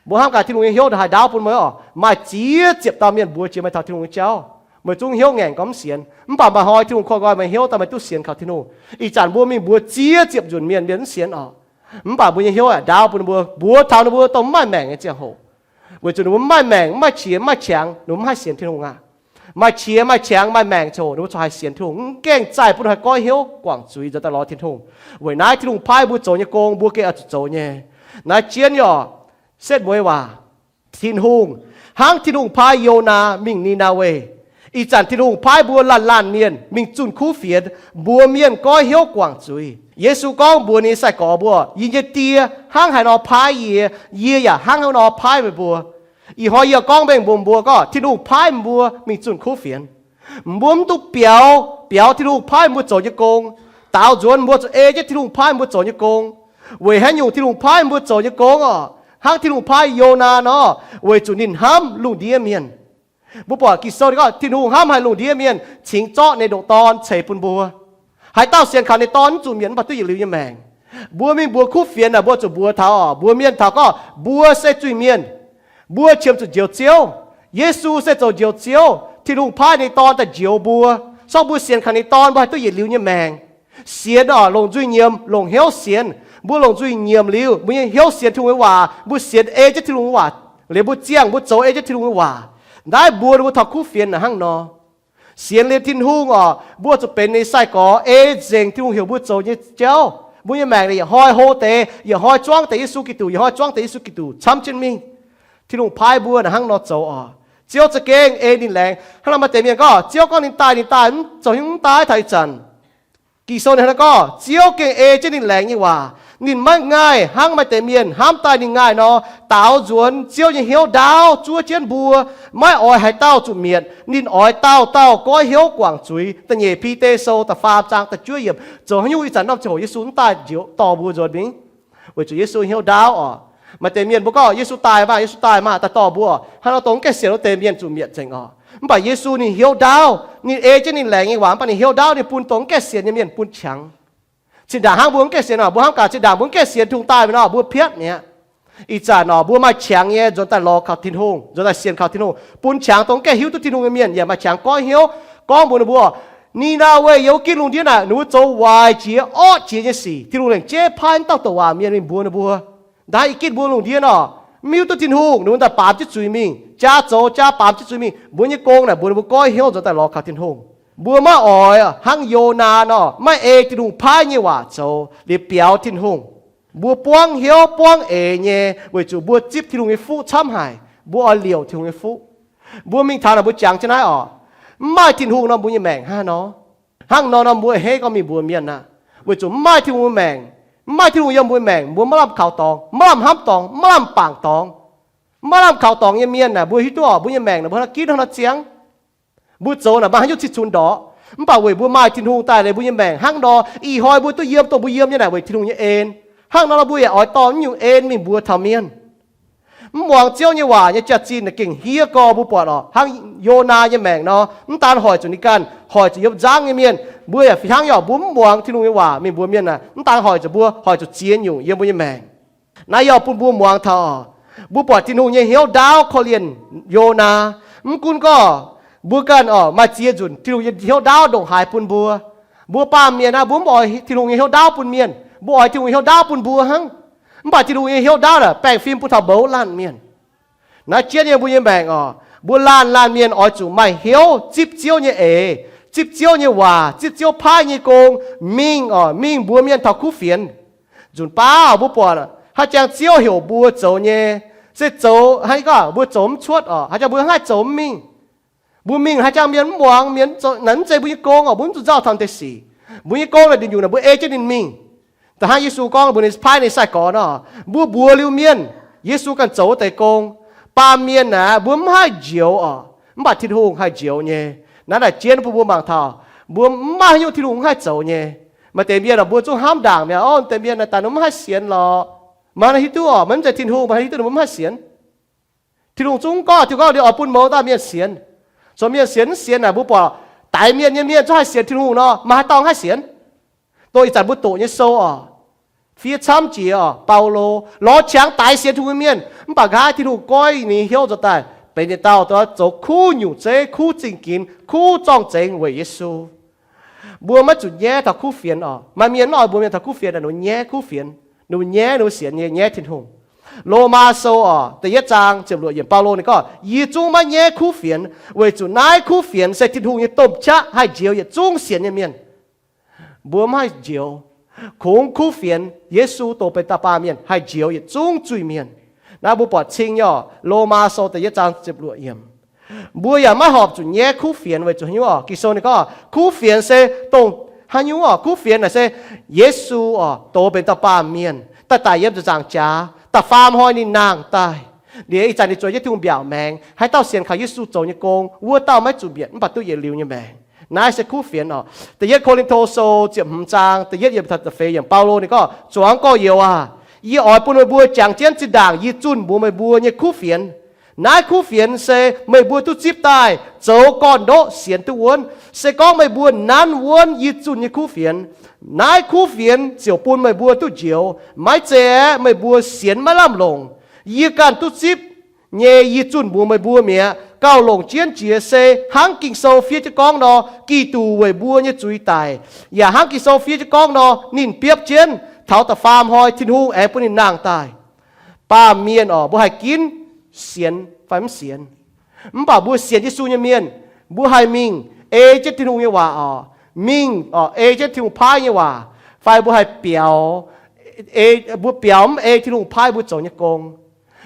Mbuo hnamv gaax Tin-Hungh nyei hnyouv haaix ndaauv bun meih orqc? Maaih ziex ziepc dauh mienh mbuox jiex meih taux Tin-Hungh nyei jauv. Meih zungv hnyouv ngaengc gorngv mv sienx, mv baac maaih hnoi Tin-Hungh korv nqoi meih hnyouv daaih meih duqv sienx kaux Tin-Hungh. Ih zanc mbuo mingh mbuox ziex ziepc nzunc mienh, mienh mv sienx orqc. Mv baac mbuo nyei hnyouv ndaauv bun ninh mbuo, mbuox taux ninh mbuo dongh mv maaih maengc nyei ziangh hoc. Weic zuqc ninh mbuo mv maaih maengc, mv maaih qiex, mv maaih qangx, ninh mbuo mv haih sienx Tin-Hungh aqv. Maaih qiex maaih qangx maaih maengc ziangh hoc ninh mbuo corc haih sienx Tin-Hungh, mv gaengh zaih bun haih goiv hnyouv guangc zuiz nzuonx daaih lorz Tin-Hungh. Weic naaiv Tin-Hungh paaiv mbuo zoux nyei gong mbuo gengh oix zuqc zoux nyei. Naaiv jienv yaac setv mueiz waac. Tin-Hungh, hnangv Tin-Hungh paaiv Yonaa mingh Ni^naa^we. Ih zanc Tin-Hungh paaiv mbuo laanh laanh mienh mingh zunh kuv fienx, mbuox mienh goiv hnyouv guangc zuiz. Yesu gorngv mbuox ninh nyei sai-gorx mbuo, yie nyei Die hnangv haaix nor paaiv yie, yie yaac hnangv haaix nor paaiv meih mbuo. Ih hnoi yie gorngv mengh mbuox mbuo gorngv Tin-Hungh paaiv mbuo mingh zunh kuv fienx. Mbuo mv duqv biaux, biaux Tin-Hungh paaiv mbuo zoux nyei gong. Daaux nzuonx mbuo zuqc ei jienv Tin-Hungh paaiv mbuo zoux nyei gong. Weic haaix nyungc Tin-Hungh paaiv mbuo zoux nyei gong orqc? Hnangv Tin-Hungh paaiv Yonaa nor, weic zuqc ninh hnamv lungh ndiev mienh. Mbuo buatc Ging-Sou ninh gorngv Tin-Hungh hnamv haic lungh ndiev mienh, cingx zorqv ninh nyei ndoqc Dorn ceix bun mbuo. Haaix dauh sienx kaux ninh nyei Dorn mv zuqc mietc, mv baac duqv yietc liuz nyei maengc. Mbuo mingh mbuox kuv fienx naaic, mbuo zuqc mbuox taux orqc, mbuox mienh taux gorngv mbuo se zuiz-mienh. Mbuo qiemx zuqc njoux Ziouv. Yesu se zoux njoux Ziouv. Tin-Hungh paaiv ninh nyei Dorn daaih njoux mbuo. Sorng mbuo sienx kaux ninh nyei Dorn, mbuo haih duqv yietc liuz nyei maengc. Sienx orqc, longc nzuih nyiemc, longc hnyouv sienx. Mbuo longc nzuih nyiemc liuz, mbuo nyei hnyouv sienx Tin-Hungh nyei waac, mbuo sienx ei jienv Tin-Hungh nyei waac, liuz mbuo ziangh mbuo zoux ei jienv Tin-Hungh nyei waac. Naaiv mbuox ninh mbuo taux kuv fienx naaic hnangv nor. Sienx liuz Tin-Hungh orqc, mbuo zuqc benx ninh nyei sai-gorx, ei nzengc Tin-Hungh heuc mbuo zoux nyei jauv. Mbuo nyei maengc yietc hnoi hlo deix, yietc hnoi zuangv deix Yesu Giduc, yietc hnoi zuangv deix Yesu Giduc camv jienv mingh. Tin-Hungh paaiv mbuo naaic hnangv nor zoux orqc. Ziouv za'gengh ei ninh laengz. Hnangv nor maaih deix mienh gorngv Ziouv gorngv ninh daaih, ninh daaih, zoux hnyouv mv daaih taux ih zanc. Ging-Sou ninh hnangv nor gorngv, Ziouv gengh ei jienv ninh laengz nyei waac. Ninh maiv ngaih hnangv maaih deix mienh hnamv daaih ninh ngaih nor, daaux nzuonx Ziouv nyei hnyouv ndaauv zuov jienv mbuo, maiv oix haaix dauh zuqc mietc. Ninh oix dauh dauh goiv hnyouv guangc zuiz. Da'nyeic Bide Sou da'faam zaang da'juov yiemc. Zoux haaix nyungc ih zanc norm ziangh hoc Yesu mv daaih njoux dorh mbuo nzuonx mingh? Weic zuqc Yesu hnyouv ndaauv orqc. Maaih deix mienh mbuo gorngv Yesu daaih maah, Yesu daaih maah, daaih dorh mbuo orqc. Hnangv nor dongh mv gaengh sienx wuov deix mienh zuqc mietc nzengc orqc. Mv baac Yesu ninh hnyouv ndaauv, ninh ei jienv ninh laengz nyei waac, mv baac ninh hnyouv ndaauv ninh bun dongh mv gaengh sienx nyei mienh bun qangx. Zinh ndaangc hnangv mbuo mv gaengh sienx orqc, mbuo hnamv gaax zinh ndaangc mbuo mv gaengh sienx Tin-Hungh daaih mingh nor, mbuo piatv mi'aqv. Ih zanc orqc, mbuo maaih qangx nyei nzuonx daaih lorz kaux Tin-Hungh, nzuonx daaih sienx kaux Tin-Hungh, bun qangx dongh mv gaengh hiuv duqv Tin-Hungh nyei mienh, yaac maaih qangx goiv hnyouv gorngv mbuox ninh mbuo, Ni^naa^we, yiem wuov ginv lungh ndiev naaic, ninh mbuo zoux waaic jiex orqv jiex nyei sic. Tin-Hungh lengc jeiv paaiv wuov dauh douc waac mienh mingh mbuox ninh mbuo. Ndaaiv i ginv mbuo lungh ndiev nor, mv hiuv duqv Tin-Hungh, ninh mbuo daaih baamz jienv zuiz mingh, jaa zoux jaa baamz jienv zuiz mingh. Mbuo nyei gong naaic mbuox ninh mbuo goiv hnyouv nzuonx daaih lorz kaux Tin-Hungh. Mbuo maiv oix hnangv Yonaa nor, maiv ei Tin-Hungh paaiv nyei waac zoux liuz biaux Tin-Hungh. Mbuo buangv hnyouv buangv eix nyei, weic zuqc mbuo zipv Tin-Hungh nyei fuqv camv haic. Mbuo oix liouc Tin-Hungh nyei fuqv. Mbuo mingh taux naaic mbuo jangx jienv naaiv orqc, mv maaih Tin-Hungh nor mbuo nyei maengc hnangv haaix nor? Hnangv nor nor mbuo a'hneiv gorngv mingh mbuox mienh aqv. Weic zuqc mv maaih Tin-Hungh nyei maengc, mv maaih Tin-Hungh yiem mbuo nyei maengc, mbuo maiv lamh kaux dorngx, maiv lamh hnamv dorngx, maiv lamh bangc dorngx. Maiv lamh kaux dorngx nyei mienh naaic, mbuo hiuv duqv orqc, mbuo nyei maengc naaic mbuo hnangv ginv hnangv nor ziangv. Mbuo zoux naaic maaih haaix nyungc cih cunx ndorqc. Mv baac weic mbuo maaih Tin-Hungh daaih liuz mbuo nyei maengc hnangv nor, ih hnoi mbuo duqv yiem dongh mbuo yiem nyei naaic weic Tin-Hungh nyei en. Hnangv nor nor mbuo yaac oix dorh mv nyungc en mingh mbuox taux mienh. Mv muangx Ziouv nyei waac nyei jaax-zinh naaic gengh hiev gorx. Mbuo buatc orqc, hnangv Yonaa nyei maengc nor, mv daan hoic zuqc ninh ganh, hoic zuqc yiem nzangv nyei mienh. Mbuo yaac fih hnangv, yaac mbuo mv muangx Tin-Hungh nyei waac mingh mbuox mienh naaic, mv daan hoic zuqc mbuo, hoic zuqc ziex nyungc yiem mbuo nyei maengc. Naaiv yaac bun mbuo muangx taux orqc, mbuo buatc Tin-Hungh nyei hnyouv ndaauv korv-lienh Yonaa. Mv gunv gorngv mbuo ganh orqc maaih ziex nzunc Tin-Hungh nyei hnyouv ndaauv ndongc haaix bun mbuo. Mbuo baamh mienh naaiv, mbuo mv oix Tin-Hungh nyei hnyouv ndaauv bun mienh, mbuo oix Tin-Hungh nyei hnyouv ndaauv bun mbuo hnangv. Mv baac Tin-Hungh nyei hnyouv ndaauv naaic baengh fim bun taux mouz laanh mienh. Naaiv jienv nyei mbuo nyei maengc orqc, mbuo laanh laanh mienh oix zuqc maaih hnyouv zipv Ziouv nyei eix, zipv Ziouv nyei waac, zipv Ziouv paaiv nyei gong, mingh orqc, mingh mbuox mienh taux kuv fienx. Nzunc baav mbuo buatc haaix jangx Ziouv heuc mbuo zoux nyei, se zoux hnangv gorngv mbuo zoux mv cuotv orqc, haaix jangx mbuo hnangv haih zoux mv mingh. Mbuo mingh haaix jangx mienh mv muangx, mienh naaic mv zeiz mbuo nyei gong orqc, mbuo mv zuqc nzauh taux deix sic. Mbuo nyei gong naaic nduqc nyungc naaic mbuo ei jienv ninh mingh. Da'hnangv Yesu gorngv mbuox ninh paaiv ninh sai-gorx nor, mbuo mbuox liuz mienh, Yesu ganh zoux wuov deix gong. Baamh mienh naaic mbuo mv haih njoux orqc, mv baac Tin-Hungh haih njoux nyei. Naaiv naaic jienv bun mbuo mangc taux, mbuo mv maaih haaix nyungc Tin-Hungh mv haih zoux nyei. Maaih deix mienh orqc, mbuo zungv hnamv ndaangc mi'aqv, orqc, deix mienh naaic daaih ninh mv haih sienx lorqc. Maaih naaiv hiuv duqv orqc, maiv zeiz Tin-Hungh, maaih hiuv duqv ninh mbuo mv haih sienx. Tin-Hungh zungv gorngv, Tin-Hungh gorngv ninh oix bun mouz dauh mienh sienx. Caux mienh sienx mv sienx naaic mbuo buatc, daix mienh nyei mienh zungv haih sienx Tin-Hungh nor, maaih haaix dauh haih sienx? Dongh ih zanc mbuo doqc nyei sou orqc, fiev camv jiex orqc, Baulo lorz qangx daix sienx Tin-Hungh nyei mienh, mv baac nqa'haav Tin-Hungh goiv ninh hnyouv nzuonx daaih, benx yietc dauh zoux kuv nyungc zeiv, kuv zingh ginx, kuv zorng-zengx weic Yesu. Mbuo maiv zuqc nyaiv taux kuv fienx oc. Maaih mienh mv oix mbuox mienh taux kuv fienx, ninh mbuo nyaiv kuv fienx, ninh mbuo nyaiv, ninh mbuo sienx nyei nyaiv Tin-Hungh. Lomaa Sou oc, da'yietv zaang ziepc luoqc yiemc, Baulo ninh gorngv, yie zungv maiv nyaiv kuv fienx, weic zuqc naaiv kuv fienx se Tin-Hungh nyei domh qaqv, haih njoux yietc zungv sienx nyei mienh. Mbuo mv haih njoux. Kungx kuv fienx, Yesu doz benx dauh baamh mienh haih njoux yietc zungv zuiz-mienh. Naaiv mbuo buatc cing nyei oc, Lomaa Sou da'yietv zaang ziepc luoqc yiemc. Mbuo yaac maiv horpc zuqc nyaiv kuv fienx weic zuqc haaix nyungc oc. Ging-Sou ninh gorngv kuv fienx se dongh haaix nyungc oc? Kuv fienx naaic se Yesu oc, doz benx dauh baamh mienh daaih, daic yiem ziepc nzaangc jaax, da'faam hnoi ninh nangh daaih. Liuz ih zanc ninh zueiz jienv Tin-Hungh mbiaauc maengx. Haaix dauh sienx kaux Yesu zoux nyei gong, wuov dauh maiv zuqc mietc mv baac duqv yietc liuz nyei maengc. Naaiv se kuv fienx oc. Da'yietv Ko^lin^to Sou ziepc hmz zaang da'yietv yiemc taux da'feix yiemc, Baulo ninh gorngv, zuangx gorx-youz aac, yie oix bun meih mbuo jangx jienv zinh ndaangc yie zunh mbuox meih mbuo nyei kuv fienx. Naaiv kuv fienx se meih mbuo duqv zipv daaih zoux gorn-ndoqv sienx duqv wuonv. Se gorngv meih mbuo nanv wuonv yie zunh nyei kuv fienx, naaiv kuv fienx ziouc bun meih mbuo duqv njoux. Maiv zeiz aeqv, meih mbuo sienx maiv lamh longc. Yie ganh duqv zipv nyei yie zunh mbuox meih mbuo mi'aqv. Gauh longc jienv jiex se hnangv Ging-Sou fiev jienv gorngv nor, Giduc weic mbuo nyei zuiz daic. Yaac hnangv Ging-Sou fiev jienv gorngv nor, ninh biopv jienv, taux da'faam hnoi Tin-Hungh aengx bun ninh nangh daaih. Baamh mienh oc, mbuo haih ginv sienx fai mv sienx. Mv baac mbuo sienx Yesu nyei mienh, mbuo haih mingh ei jienv Tin-Hungh nyei waac oc, mingh oc ei jienv Tin-Hungh paaiv nyei waac, fai mbuo haih biaux, mbuo biaux mv ei Tin-Hungh paaiv mbuo zoux nyei gong.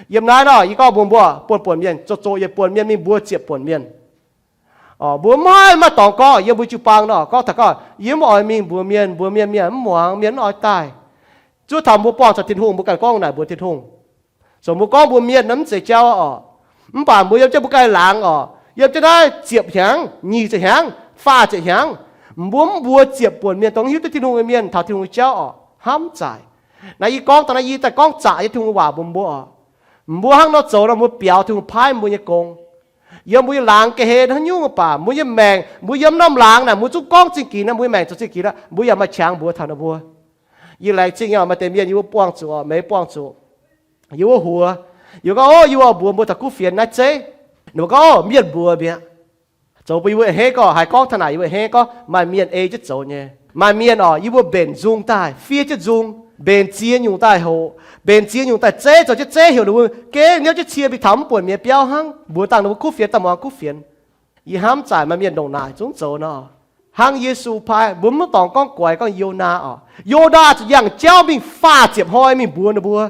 Yiem naaiv nor yie gorngv mbuox mbuo buonc-buonc mienh, zoqc zoqc yietc buonc mienh mingh mbuo ziepc buonc mienh. Mbuo mv haih maaih dorngx gorngv yiem mbuo jiu-baang nor gorngv taux gorngv yie mv oix mingh mbuox mienh, mbuox mienh, mienh mv muangx, mienh mv oix daaih. Zuov taux mbuo buangh zuqc Tin-Hungh, mbuo ganh gorngv naaic mbuox Tin-Hungh. Zoux mbuo gorngv mbuox mienh nor mv zeiz jauv oc. Mv baac mbuo yiem jienv mbuo ganh laangz oc, yiem jienv naaiv ziepc hnyangx, nyic ziepc hnyangx, faah ziepc hnyangx, mbuo mv mbuox ziepc buonc mienh dongh hiuv duqv Tin-Hungh nyei mienh taux Tin-Hungh nyei jauv oc, hnamv zaaic. Naaiv yie gorngv daaih, naaiv yie daaih gorngv zaqc nyei Tin-Hungh waac mbuox mbuo oc. Mbuo hnangv nor zoux nor mbuo biaux Tin-Hungh paaiv mbuo nyei gong. Yiem mbuo nyei laangz ga'hlen haaix nyungc mv baac, mbuo nyei maengc, mbuo yiem norm laangz naaic mbuo zungv gorngv zingh ginx aqv, mbuo nyei maengc zoux zingh ginx aqv, mbuo yaac maaih qangx mbuox taux ninh mbuo. Yie laengz zingh nyei oc, maaih deix mienh yie mbuo buangh zuqc oc, meih buangh zuqc, yie wuov huox, yie gorngv, Ov, yie oix mbuox mbuo taux kuv fienx naaiv zeiv. Ninh mbuo gorngv, Ov, mienh mbuox mi'aqv. Zoux bun yie mbuo a'hneiv gorngv, haiz gorngv taux naaic yie mbuo a'hneiv gorngv maaih mienh ei jienv zoux nyei. Maaih mienh oc, yie mbuo mbenc nzung daaih, fiev jienv nzung, mbenc ziex nyungc daaih hoqc, mbenc ziex nyungc daaih zeiv, zoux jienv zeiv heuc ninh mbuo gengh niouv jienv cie mingh taux mv buonc mienh biauv hnangv, mbuox dangh ninh mbuo kuv fienx daaih muangx kuv fienx. Yie hnamv zaaic maaih mienh ndongc naaic zungv zoux nor. Hnangv Yesu paaiv mbuo mv dorngx gorngv guaix gorngv Yonaa oc. Yonaa zuqc yangh jauv mingh faah ziepc hnoi mingh mbuox ninh mbuo.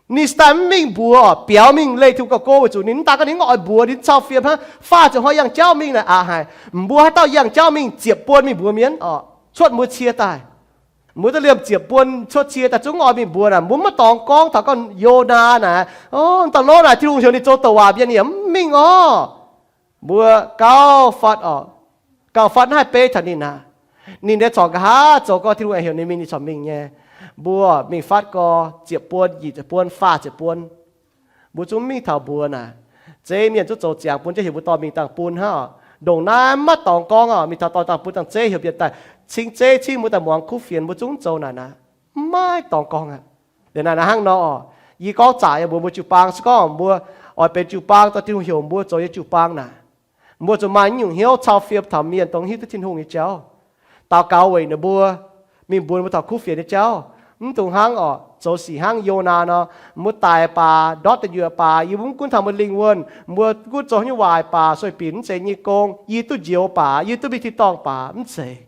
Ninh se daaih mv mingh mbuox oc, biaux mingh leih Tin-Hungh gauh go weic zuqc ninh mv daan gorngv ninh mv oix mbuox, ninh mv cau fiem hnangv. Faah ziepc hnoi yangh jauv mingh naaic aqc haic. Mbuo haaix dauh yangh jauv mingh ziepc buon mingh mbuox mienh oc, cuotv mbuo cie daaih. Mbuo duqv liemh ziepc buon cuotv cie daaih zungv mv oix mingh mbuox naaic. Mbuo mv dorngx gorngv taux gorngv Yonaa naaic, o, dauh lov naaic Tin-Hungh heuc ninh zoux douc waac mienh yaac mv mingh orqc. Mbuo gauh fatv oc, gauh fatv mv haih beiv taux ninh aqv. Ninh nyei corc nqa'haav zoux gorngv Tin-Hungh aengx heuc ninh mingh ninh corc mingh nyei. Mbuo mingh fatv gorx ziepc buon, nyic ziepc buon, faah ziepc buon, mbuo zungv mv mingh taux mbuox naaic. Zeiv mienh zungv zoux ziangx bun jienv heuc mbuo dorh mingh dangh bun hnangv oc. Ndongc naaiv maiv dorngx gorngv oc, mingh taux dorh dangh bun dangh zeiv heuc mienh daaih cingx zeiv cingv mbuo daaih muangx kuv fienx, mbuo zungv zoux naaic naaic. Maiv dorngx gorngv aqv. Liuz naaic naaic hnangv nor oc, yie gorngv zaqc yie mbuox mbuo jiu-baang, se gorngv mbuo oix benx jiu-baang dorh Tin-Hungh heuc mbuo zoux nyei jiu-baang naaic, mbuo zuqc maaih nyungc hnyouv cau fiem taux mienh dongh hiuv duqv Tin-Hungh nyei jauv, daux gaux weic ninh mbuo, mingh mbuox ninh mbuo taux kuv fienx nyei jauv. Mv dungx hnangv oc, zoux sic hnangv Yonaa nor, mbuo daic baac, ndortv deic nyuoqc baac, yie mbuo mv gunv taux mbuo lingh wuonh, mbuo gunv zoux haaix nyungc waaic baac, sueih binc mv zeiz nyei gong, yie duqv njoux baac, yie duqv mingh tin-dorngh baac, mv zeiz.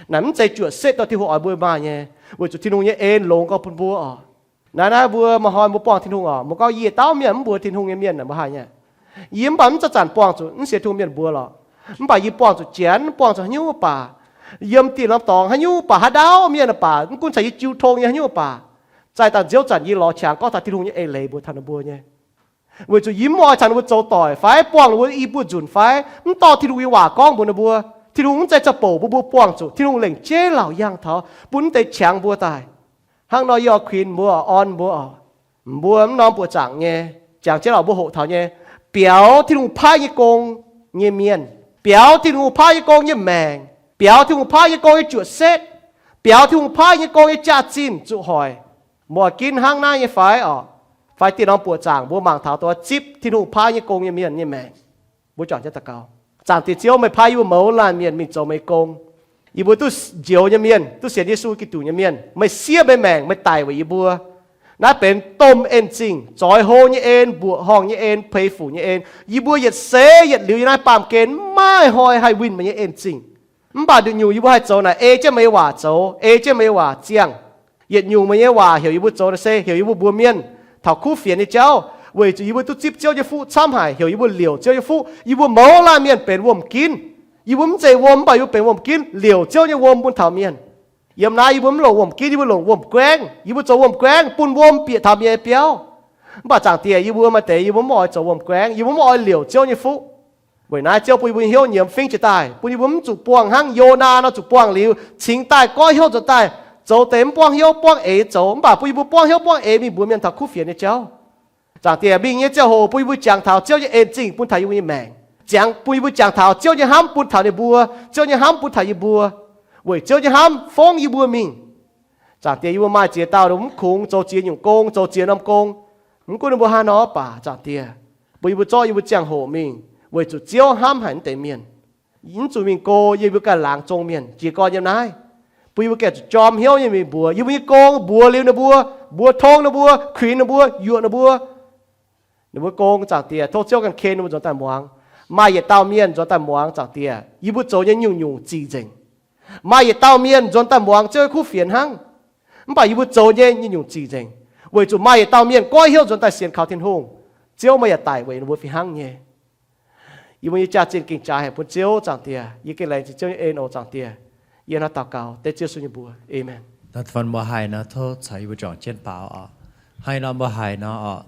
Naaic mv zeiz juoqc setv dorh Tin-Hungh oix mbuo maaih nyei, weic zuqc Tin-Hungh nyei en longx gorx bun mbuo oc. Naaiv naaiv mbuo maaih hnoi mbuo buangh Tin-Hungh oc, mbuo gorngv, Yie dauh mienh mv mbuox Tin-Hungh nyei mienh naaic, mbuo haaix nyungc? Yie mv baac mv zanc-zanc buangh zuqc mv sienx Tin-Hungh mienh mbuox lorqc. Mv baac yie buangh zuqc janx, buangh zuqc haaix nyungc baac, yiem dieh norm dorngx haaix nyungc baac, haaix dauh mienh baac, mv gunv caux yie jiu tong nyei haaix nyungc baac, zaih dangh nziouv zanc yie lorz qangx gorngv taux Tin-Hungh nyei eix leiz mbuox taux ninh mbuo nyei. Weic zuqc yie mv oix caux ninh mbuo zoux doic fai buangh ninh mbuo i buoz nzunc fai mv dorh Tin-Hungh nyei waac gorngv mbuox ninh mbuo. Tin-Hungh mv zeiz za'bouc mbuo, mbuo buangh zuqc Tin-Hungh lengc jeiv laauc yangh taux bun mv deix qangx mbuo daaih. Hnangv nor yie oix kuinx mbuo, orn mbuo oc, mbuo mv norm buoqc zaangc nyei, jangx jienv oc, mbuo hoqc taux nyei, biaux Tin-Hungh paaiv nyei gong nyei mienh, biaux Tin-Hungh paaiv nyei gong nyei maengc, biaux Tin-Hungh paaiv nyei gong nyei juoqc setv, biaux Tin-Hungh paaiv nyei gong nyei jaax-zinh zuqc hoic. Mbuo ginv hnangv naaiv nyei fai oc? fai dieh norm buoqc zaangc, mbuo mangc taux dongh zipv Tin-Hungh paaiv nyei gong nyei mienh nyei maengc. Mbuo juangc jienv daux gaux. Zaangc Diex Ziouv, meih paaiv yie mbuo mouz laanh mienh mingh zoux meih nyei gong. Yie mbuo duqv njoux nyei mienh, duqv sienx Yesu Giduc nyei mienh, meih siev meih maengc, meih daic weic yie mbuo. Naaiv benx domh en-zingh, zoix hlo nyei en, mbuoqc horngh nyei en, peix fuc nyei en. Yie mbuo yietc seix yietc liuz yiem naaiv baamh gen maiv maaih hnoi haih winh meih nyei en-zingh. Mv baac nduqc nyungc yie mbuo haih zoux naaic ei jienv meih nyei waac zoux, ei jienv meih nyei waac ziangh. Yietc nyungc meih nyei waac heuc yie mbuo zoux naaic se heuc yie mbuo mbuox mienh taux kuv fienx nyei jauv, weic zuqc yie mbuo duqv zipv Ziouv nyei fuqv camv haic, heuc yie mbuo liouc Ziouv nyei fuqv. Yie mbuo mouz laanh mienh benx wuom-ginv. Yie mbuo mv zeiz wuom, mv baac yie mbuo benx wuom-ginv, liouc Ziouv nyei wuom bun taux mienh. Yiem naaiv yie mbuo mv longc wuom-ginv, yie mbuo longc wuom-guaengv. Yie mbuo zoux wuom-guaengv bun wuom bieqc taux mienh nyei biauv. Mv baac Zaangc Diex, yie mbuo maaih deix yie mbuo mv oix zoux wuom-guaengv, yie mbuo mv oix liouc Ziouv nyei fuqv. Weic naaiv Ziouv bun yie mbuo hnyouv nyiemz fingv jiez daaih, bun yie mbuo mv zuqc buangh hnangv Yonaa nor zuqc buangh liuz cingx daaih goiv hnyouv nzuonx daaih zoux deix mv buangv hnyouv buangv eix zoux, mv baac bun yie mbuo buangv hnyouv buangv eix mingh mbuox mienh taux kuv fienx nyei jauv. Zaangc Diex, mingh nyei ziangh hoc bun yie mbuo jangx taux Ziouv nyei en-zingh bun taux yie mbuo nyei maengc, jangx bun yie mbuo jangx taux Ziouv nyei hnamv bun taux ninh mbuo, Ziouv nyei hnamv bun taux yie mbuo, weic Ziouv nyei hnamv fongv yie mbuo mingh. Zaangc Diex, yie mbuo maaih ziex dauh mv kungx zoux ziex nyungc gong, zoux ziex norm gong, mv gunv ninh mbuo haaix nor baac, Zaangc Diex, bun yie mbuo zorqv yie mbuo ziangh hoc mingh, weic zuqc Ziouv hnamv haic naaiv deix mienh. Mv zuqc mingh go, yie mbuo ganh laangz zong mienh jiez gorn yiem naaiv, bun yie mbuo ganh zuqc jorm hnyouv nyei mingh mbuox yie mbuo nyei gong, mbuox liuz ninh mbuo, mbuox tong ninh mbuo, kuinx ninh mbuo, yuoqc ninh mbuo. Ninh mbuo gong, Zaangc Diex, tov Ziouv ganh ken ninh mbuo nzuonx daaih muangx. Maaih yietc dauh mienh nzuonx daaih muangx, Zaangc Diex, yie mbuo zoux nyei nyungc-nyungc zic nzengc. Maaih yietc dauh mienh nzuonx daaih muangx Ziouv nyei kuv fienx hnangv, mv baac yie mbuo zoux nyei nyungc-nyungc zic nzengc, weic zuqc maaih yietc dauh mienh goiv hnyouv nzuonx daaih sienx kaux Tin-Hungh, Ziouv meih yaac daic weic ninh mbuo fih hnangv nyei. Yie mbuo nyei jaax-zinh ging-jaaix haic bun Ziouv, Zaangc Diex. Yie gengh laengz zingh Ziouv nyei en oc, Zaangc Diex. Yie hnangv daux gaux dengv Ziouv Yesu nyei mbuox. Aamen. Nor fun mbuo haiz nor, tov caux yie mbuo juangc jienv baaux oc. Haiz nor mbuo haiz nor oc,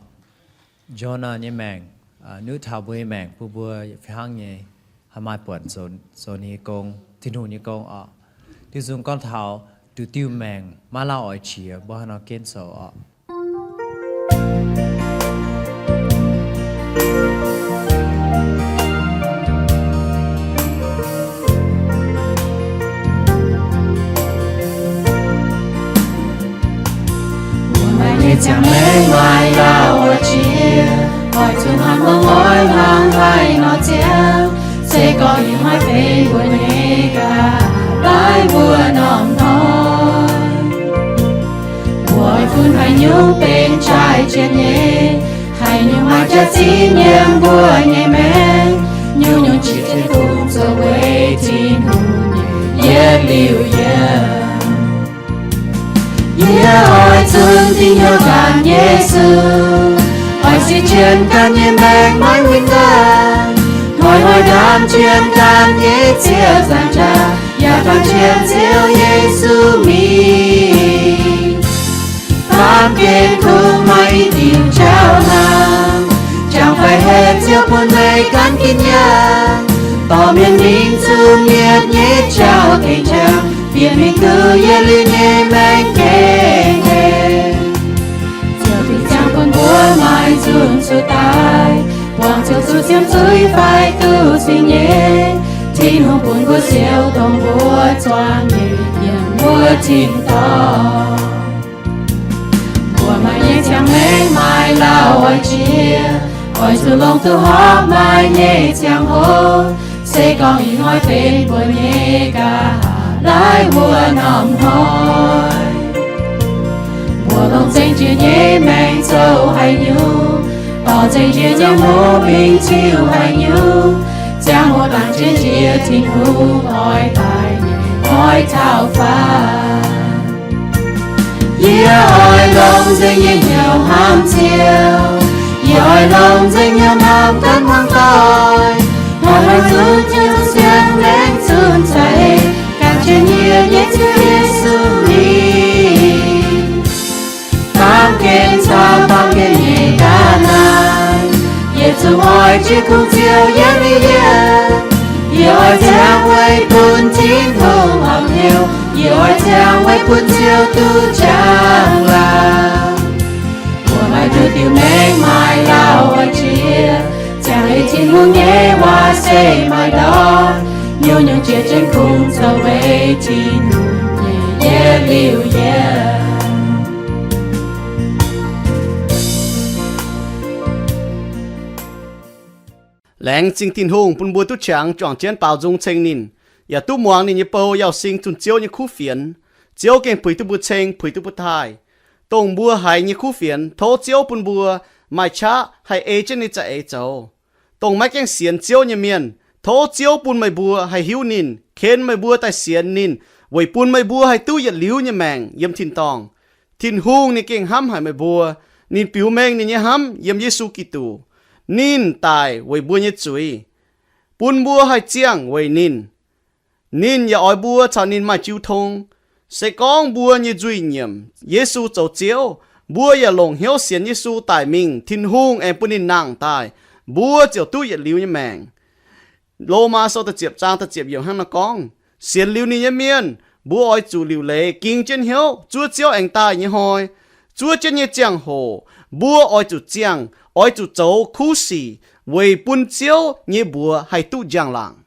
Jonah nyei maengc, nuqv taux mbuo nyei maengc bun mbuo fih hnangv nyei haih maaih buonc zoux ninh nyei gong, Tin-Hungh nyei gong oc. Tin-Hungh gorngv taux nduqc diuh maengc maiv lauh oix jiex, mbuo haaix nor genv zoux oc. Mbuo maaih nyei ziangh maengc maiv lauh oix jiex, oix zuqc hnangv muoz-doic hnangv haaix nor ziangh, se gorngv ih hnoi benx mbuo nyei ga'naaiv wuov norm hnoi. Mbuo oix fun haaix nyungc benx jaaix jiex nyei, haaix nyungc maaih jaax-zinh yiem mbuo nyei maengc, nyungc-nyungc jiex jienv kungx zoux weic Tin-Hungh nyei yietc liuz yiemc. Yie oix zunc diuh hnyouv gan Yesu, oix ziec jienv gan nyei maengc maiv winh ndaangc, hnoi-hnoi gan jienv gan nyei Ziouv Zaangc Jaax, yaac gan jienv Ziouv Yesu mingh. Baamh gen kungx maaih i diuc jauv hnangv, jangx fai haeqv Ziouv bun meih gan ginv yangh, dorh mienh mingh zunh mietc nyei jauv gengh jangx, bieqc mingh duqv yietc liuz nyei maengc gengh hengx. Ziouv fih ziangx bun mbuo maaih nzunc zuqc daaih, buangh Ziouv zuqc siemv zuiz fai duqv singx nyei. Tin-Hungh bun mbuo siou dongh mbuo zuangx nyei yiem mbuo tin-dorngh. Mbuo maaih nyei ziangh maengc maiv lauh oix jiex, oix zuqc longc duqv horpc maaih nyei ziangh hoc, se gorngv ih hnoi benx mbuo nyei ga'naaiv wuov norm hnoi. Mbuo longc nzengc jiex nyei maengc zoux haaix nyungc, dorh nzengc jiex nyei mbuo mingh ziux haaix nyungc, ziangh hoc dangx jienv njiec Tin-Hungh oix daaih nyei hnoi taux faanv. Yie oix longc nzengc nyei hnyouv hnamv Ziouv. Yie oix longc nzengc hnyouv hnamv ganh muangx doic. Oix zuqc hnyouv siang-maengc zunc cai, gan jienv yie nyei Ziouv Yesu mingh. Baamh gen caux baamh gen nyei ga'naaiv, yie zungv oix jiex kungx Ziouv yietc liuz yiemc. Yie oix ziangh weic bun Tin-Hungh horpc hnyouv. Yie oix ziangh weic bun Ziouv duqv jangx laangc. Mbuo maaih nduqc diuh maengc maiv lauh oix jiex, ziangh ei Tin-Hungh nyei waac se maaih ndortv. Nyungc-nyungc jiex jienv kungx zoux weic Tin-Hungh nyei yietc liuz yiemc. Laengz zingh Tin-Hungh bun mbuo duqv qangx juangc jienv baaux nzung ceng ninh, yaac duqv muangx ninh nyei bou Yauh Sing zunh Ziouv nyei kuv fienx. Ziouv gengh puix duqv mbuo ceng, puix duqv mbuo taaih. Dongh mbuo haiz nyei kuv fienx, tov Ziouv bun mbuo maaih qaqv haih ei jienv ninh za'eix zoux. Dongh maiv gaengh sienx Ziouv nyei mienh, tov Ziouv bun meih mbuo haih hiuv ninh, ken meih mbuo daaih sienx ninh, weic bun meih mbuo haih duqv yietc liuz nyei maengc yiem tin-dorngh. Tin-Hungh ninh gengh hnamv haic meih mbuo. Ninh biux mengh ninh nyei hnamv yiem Yesu Giduc. Ninh daic weic mbuo nyei zuiz, bun mbuo haih ziangh weic ninh. Ninh yaac oix mbuo caux ninh maaih jiu tong. Se gorngv mbuo nyei nzuih nyiemc Yesu zoux Ziouv, mbuo yaac longc hnyouv sienx Yesu daic mingh, Tin-Hungh aengx bun ninh nangh daaih, mbuo ziouc duqv yietc liuz nyei maengc. Lomaa Sou da'ziepc zaang da'ziepc yiemc hnangv naaiv gorngv, sienx liuz ninh nyei mienh, mbuo oix zuqc liuc leiz ging jienv hnyouv zuov Ziouv aengx daaih nyei hnoi. Zuov jienv nyei ziangh hoc, mbuo oix zuqc ziangh, oix zuqc zoux kuv sic weic bun Ziouv nyei mbuox haih duqv njang-laangc.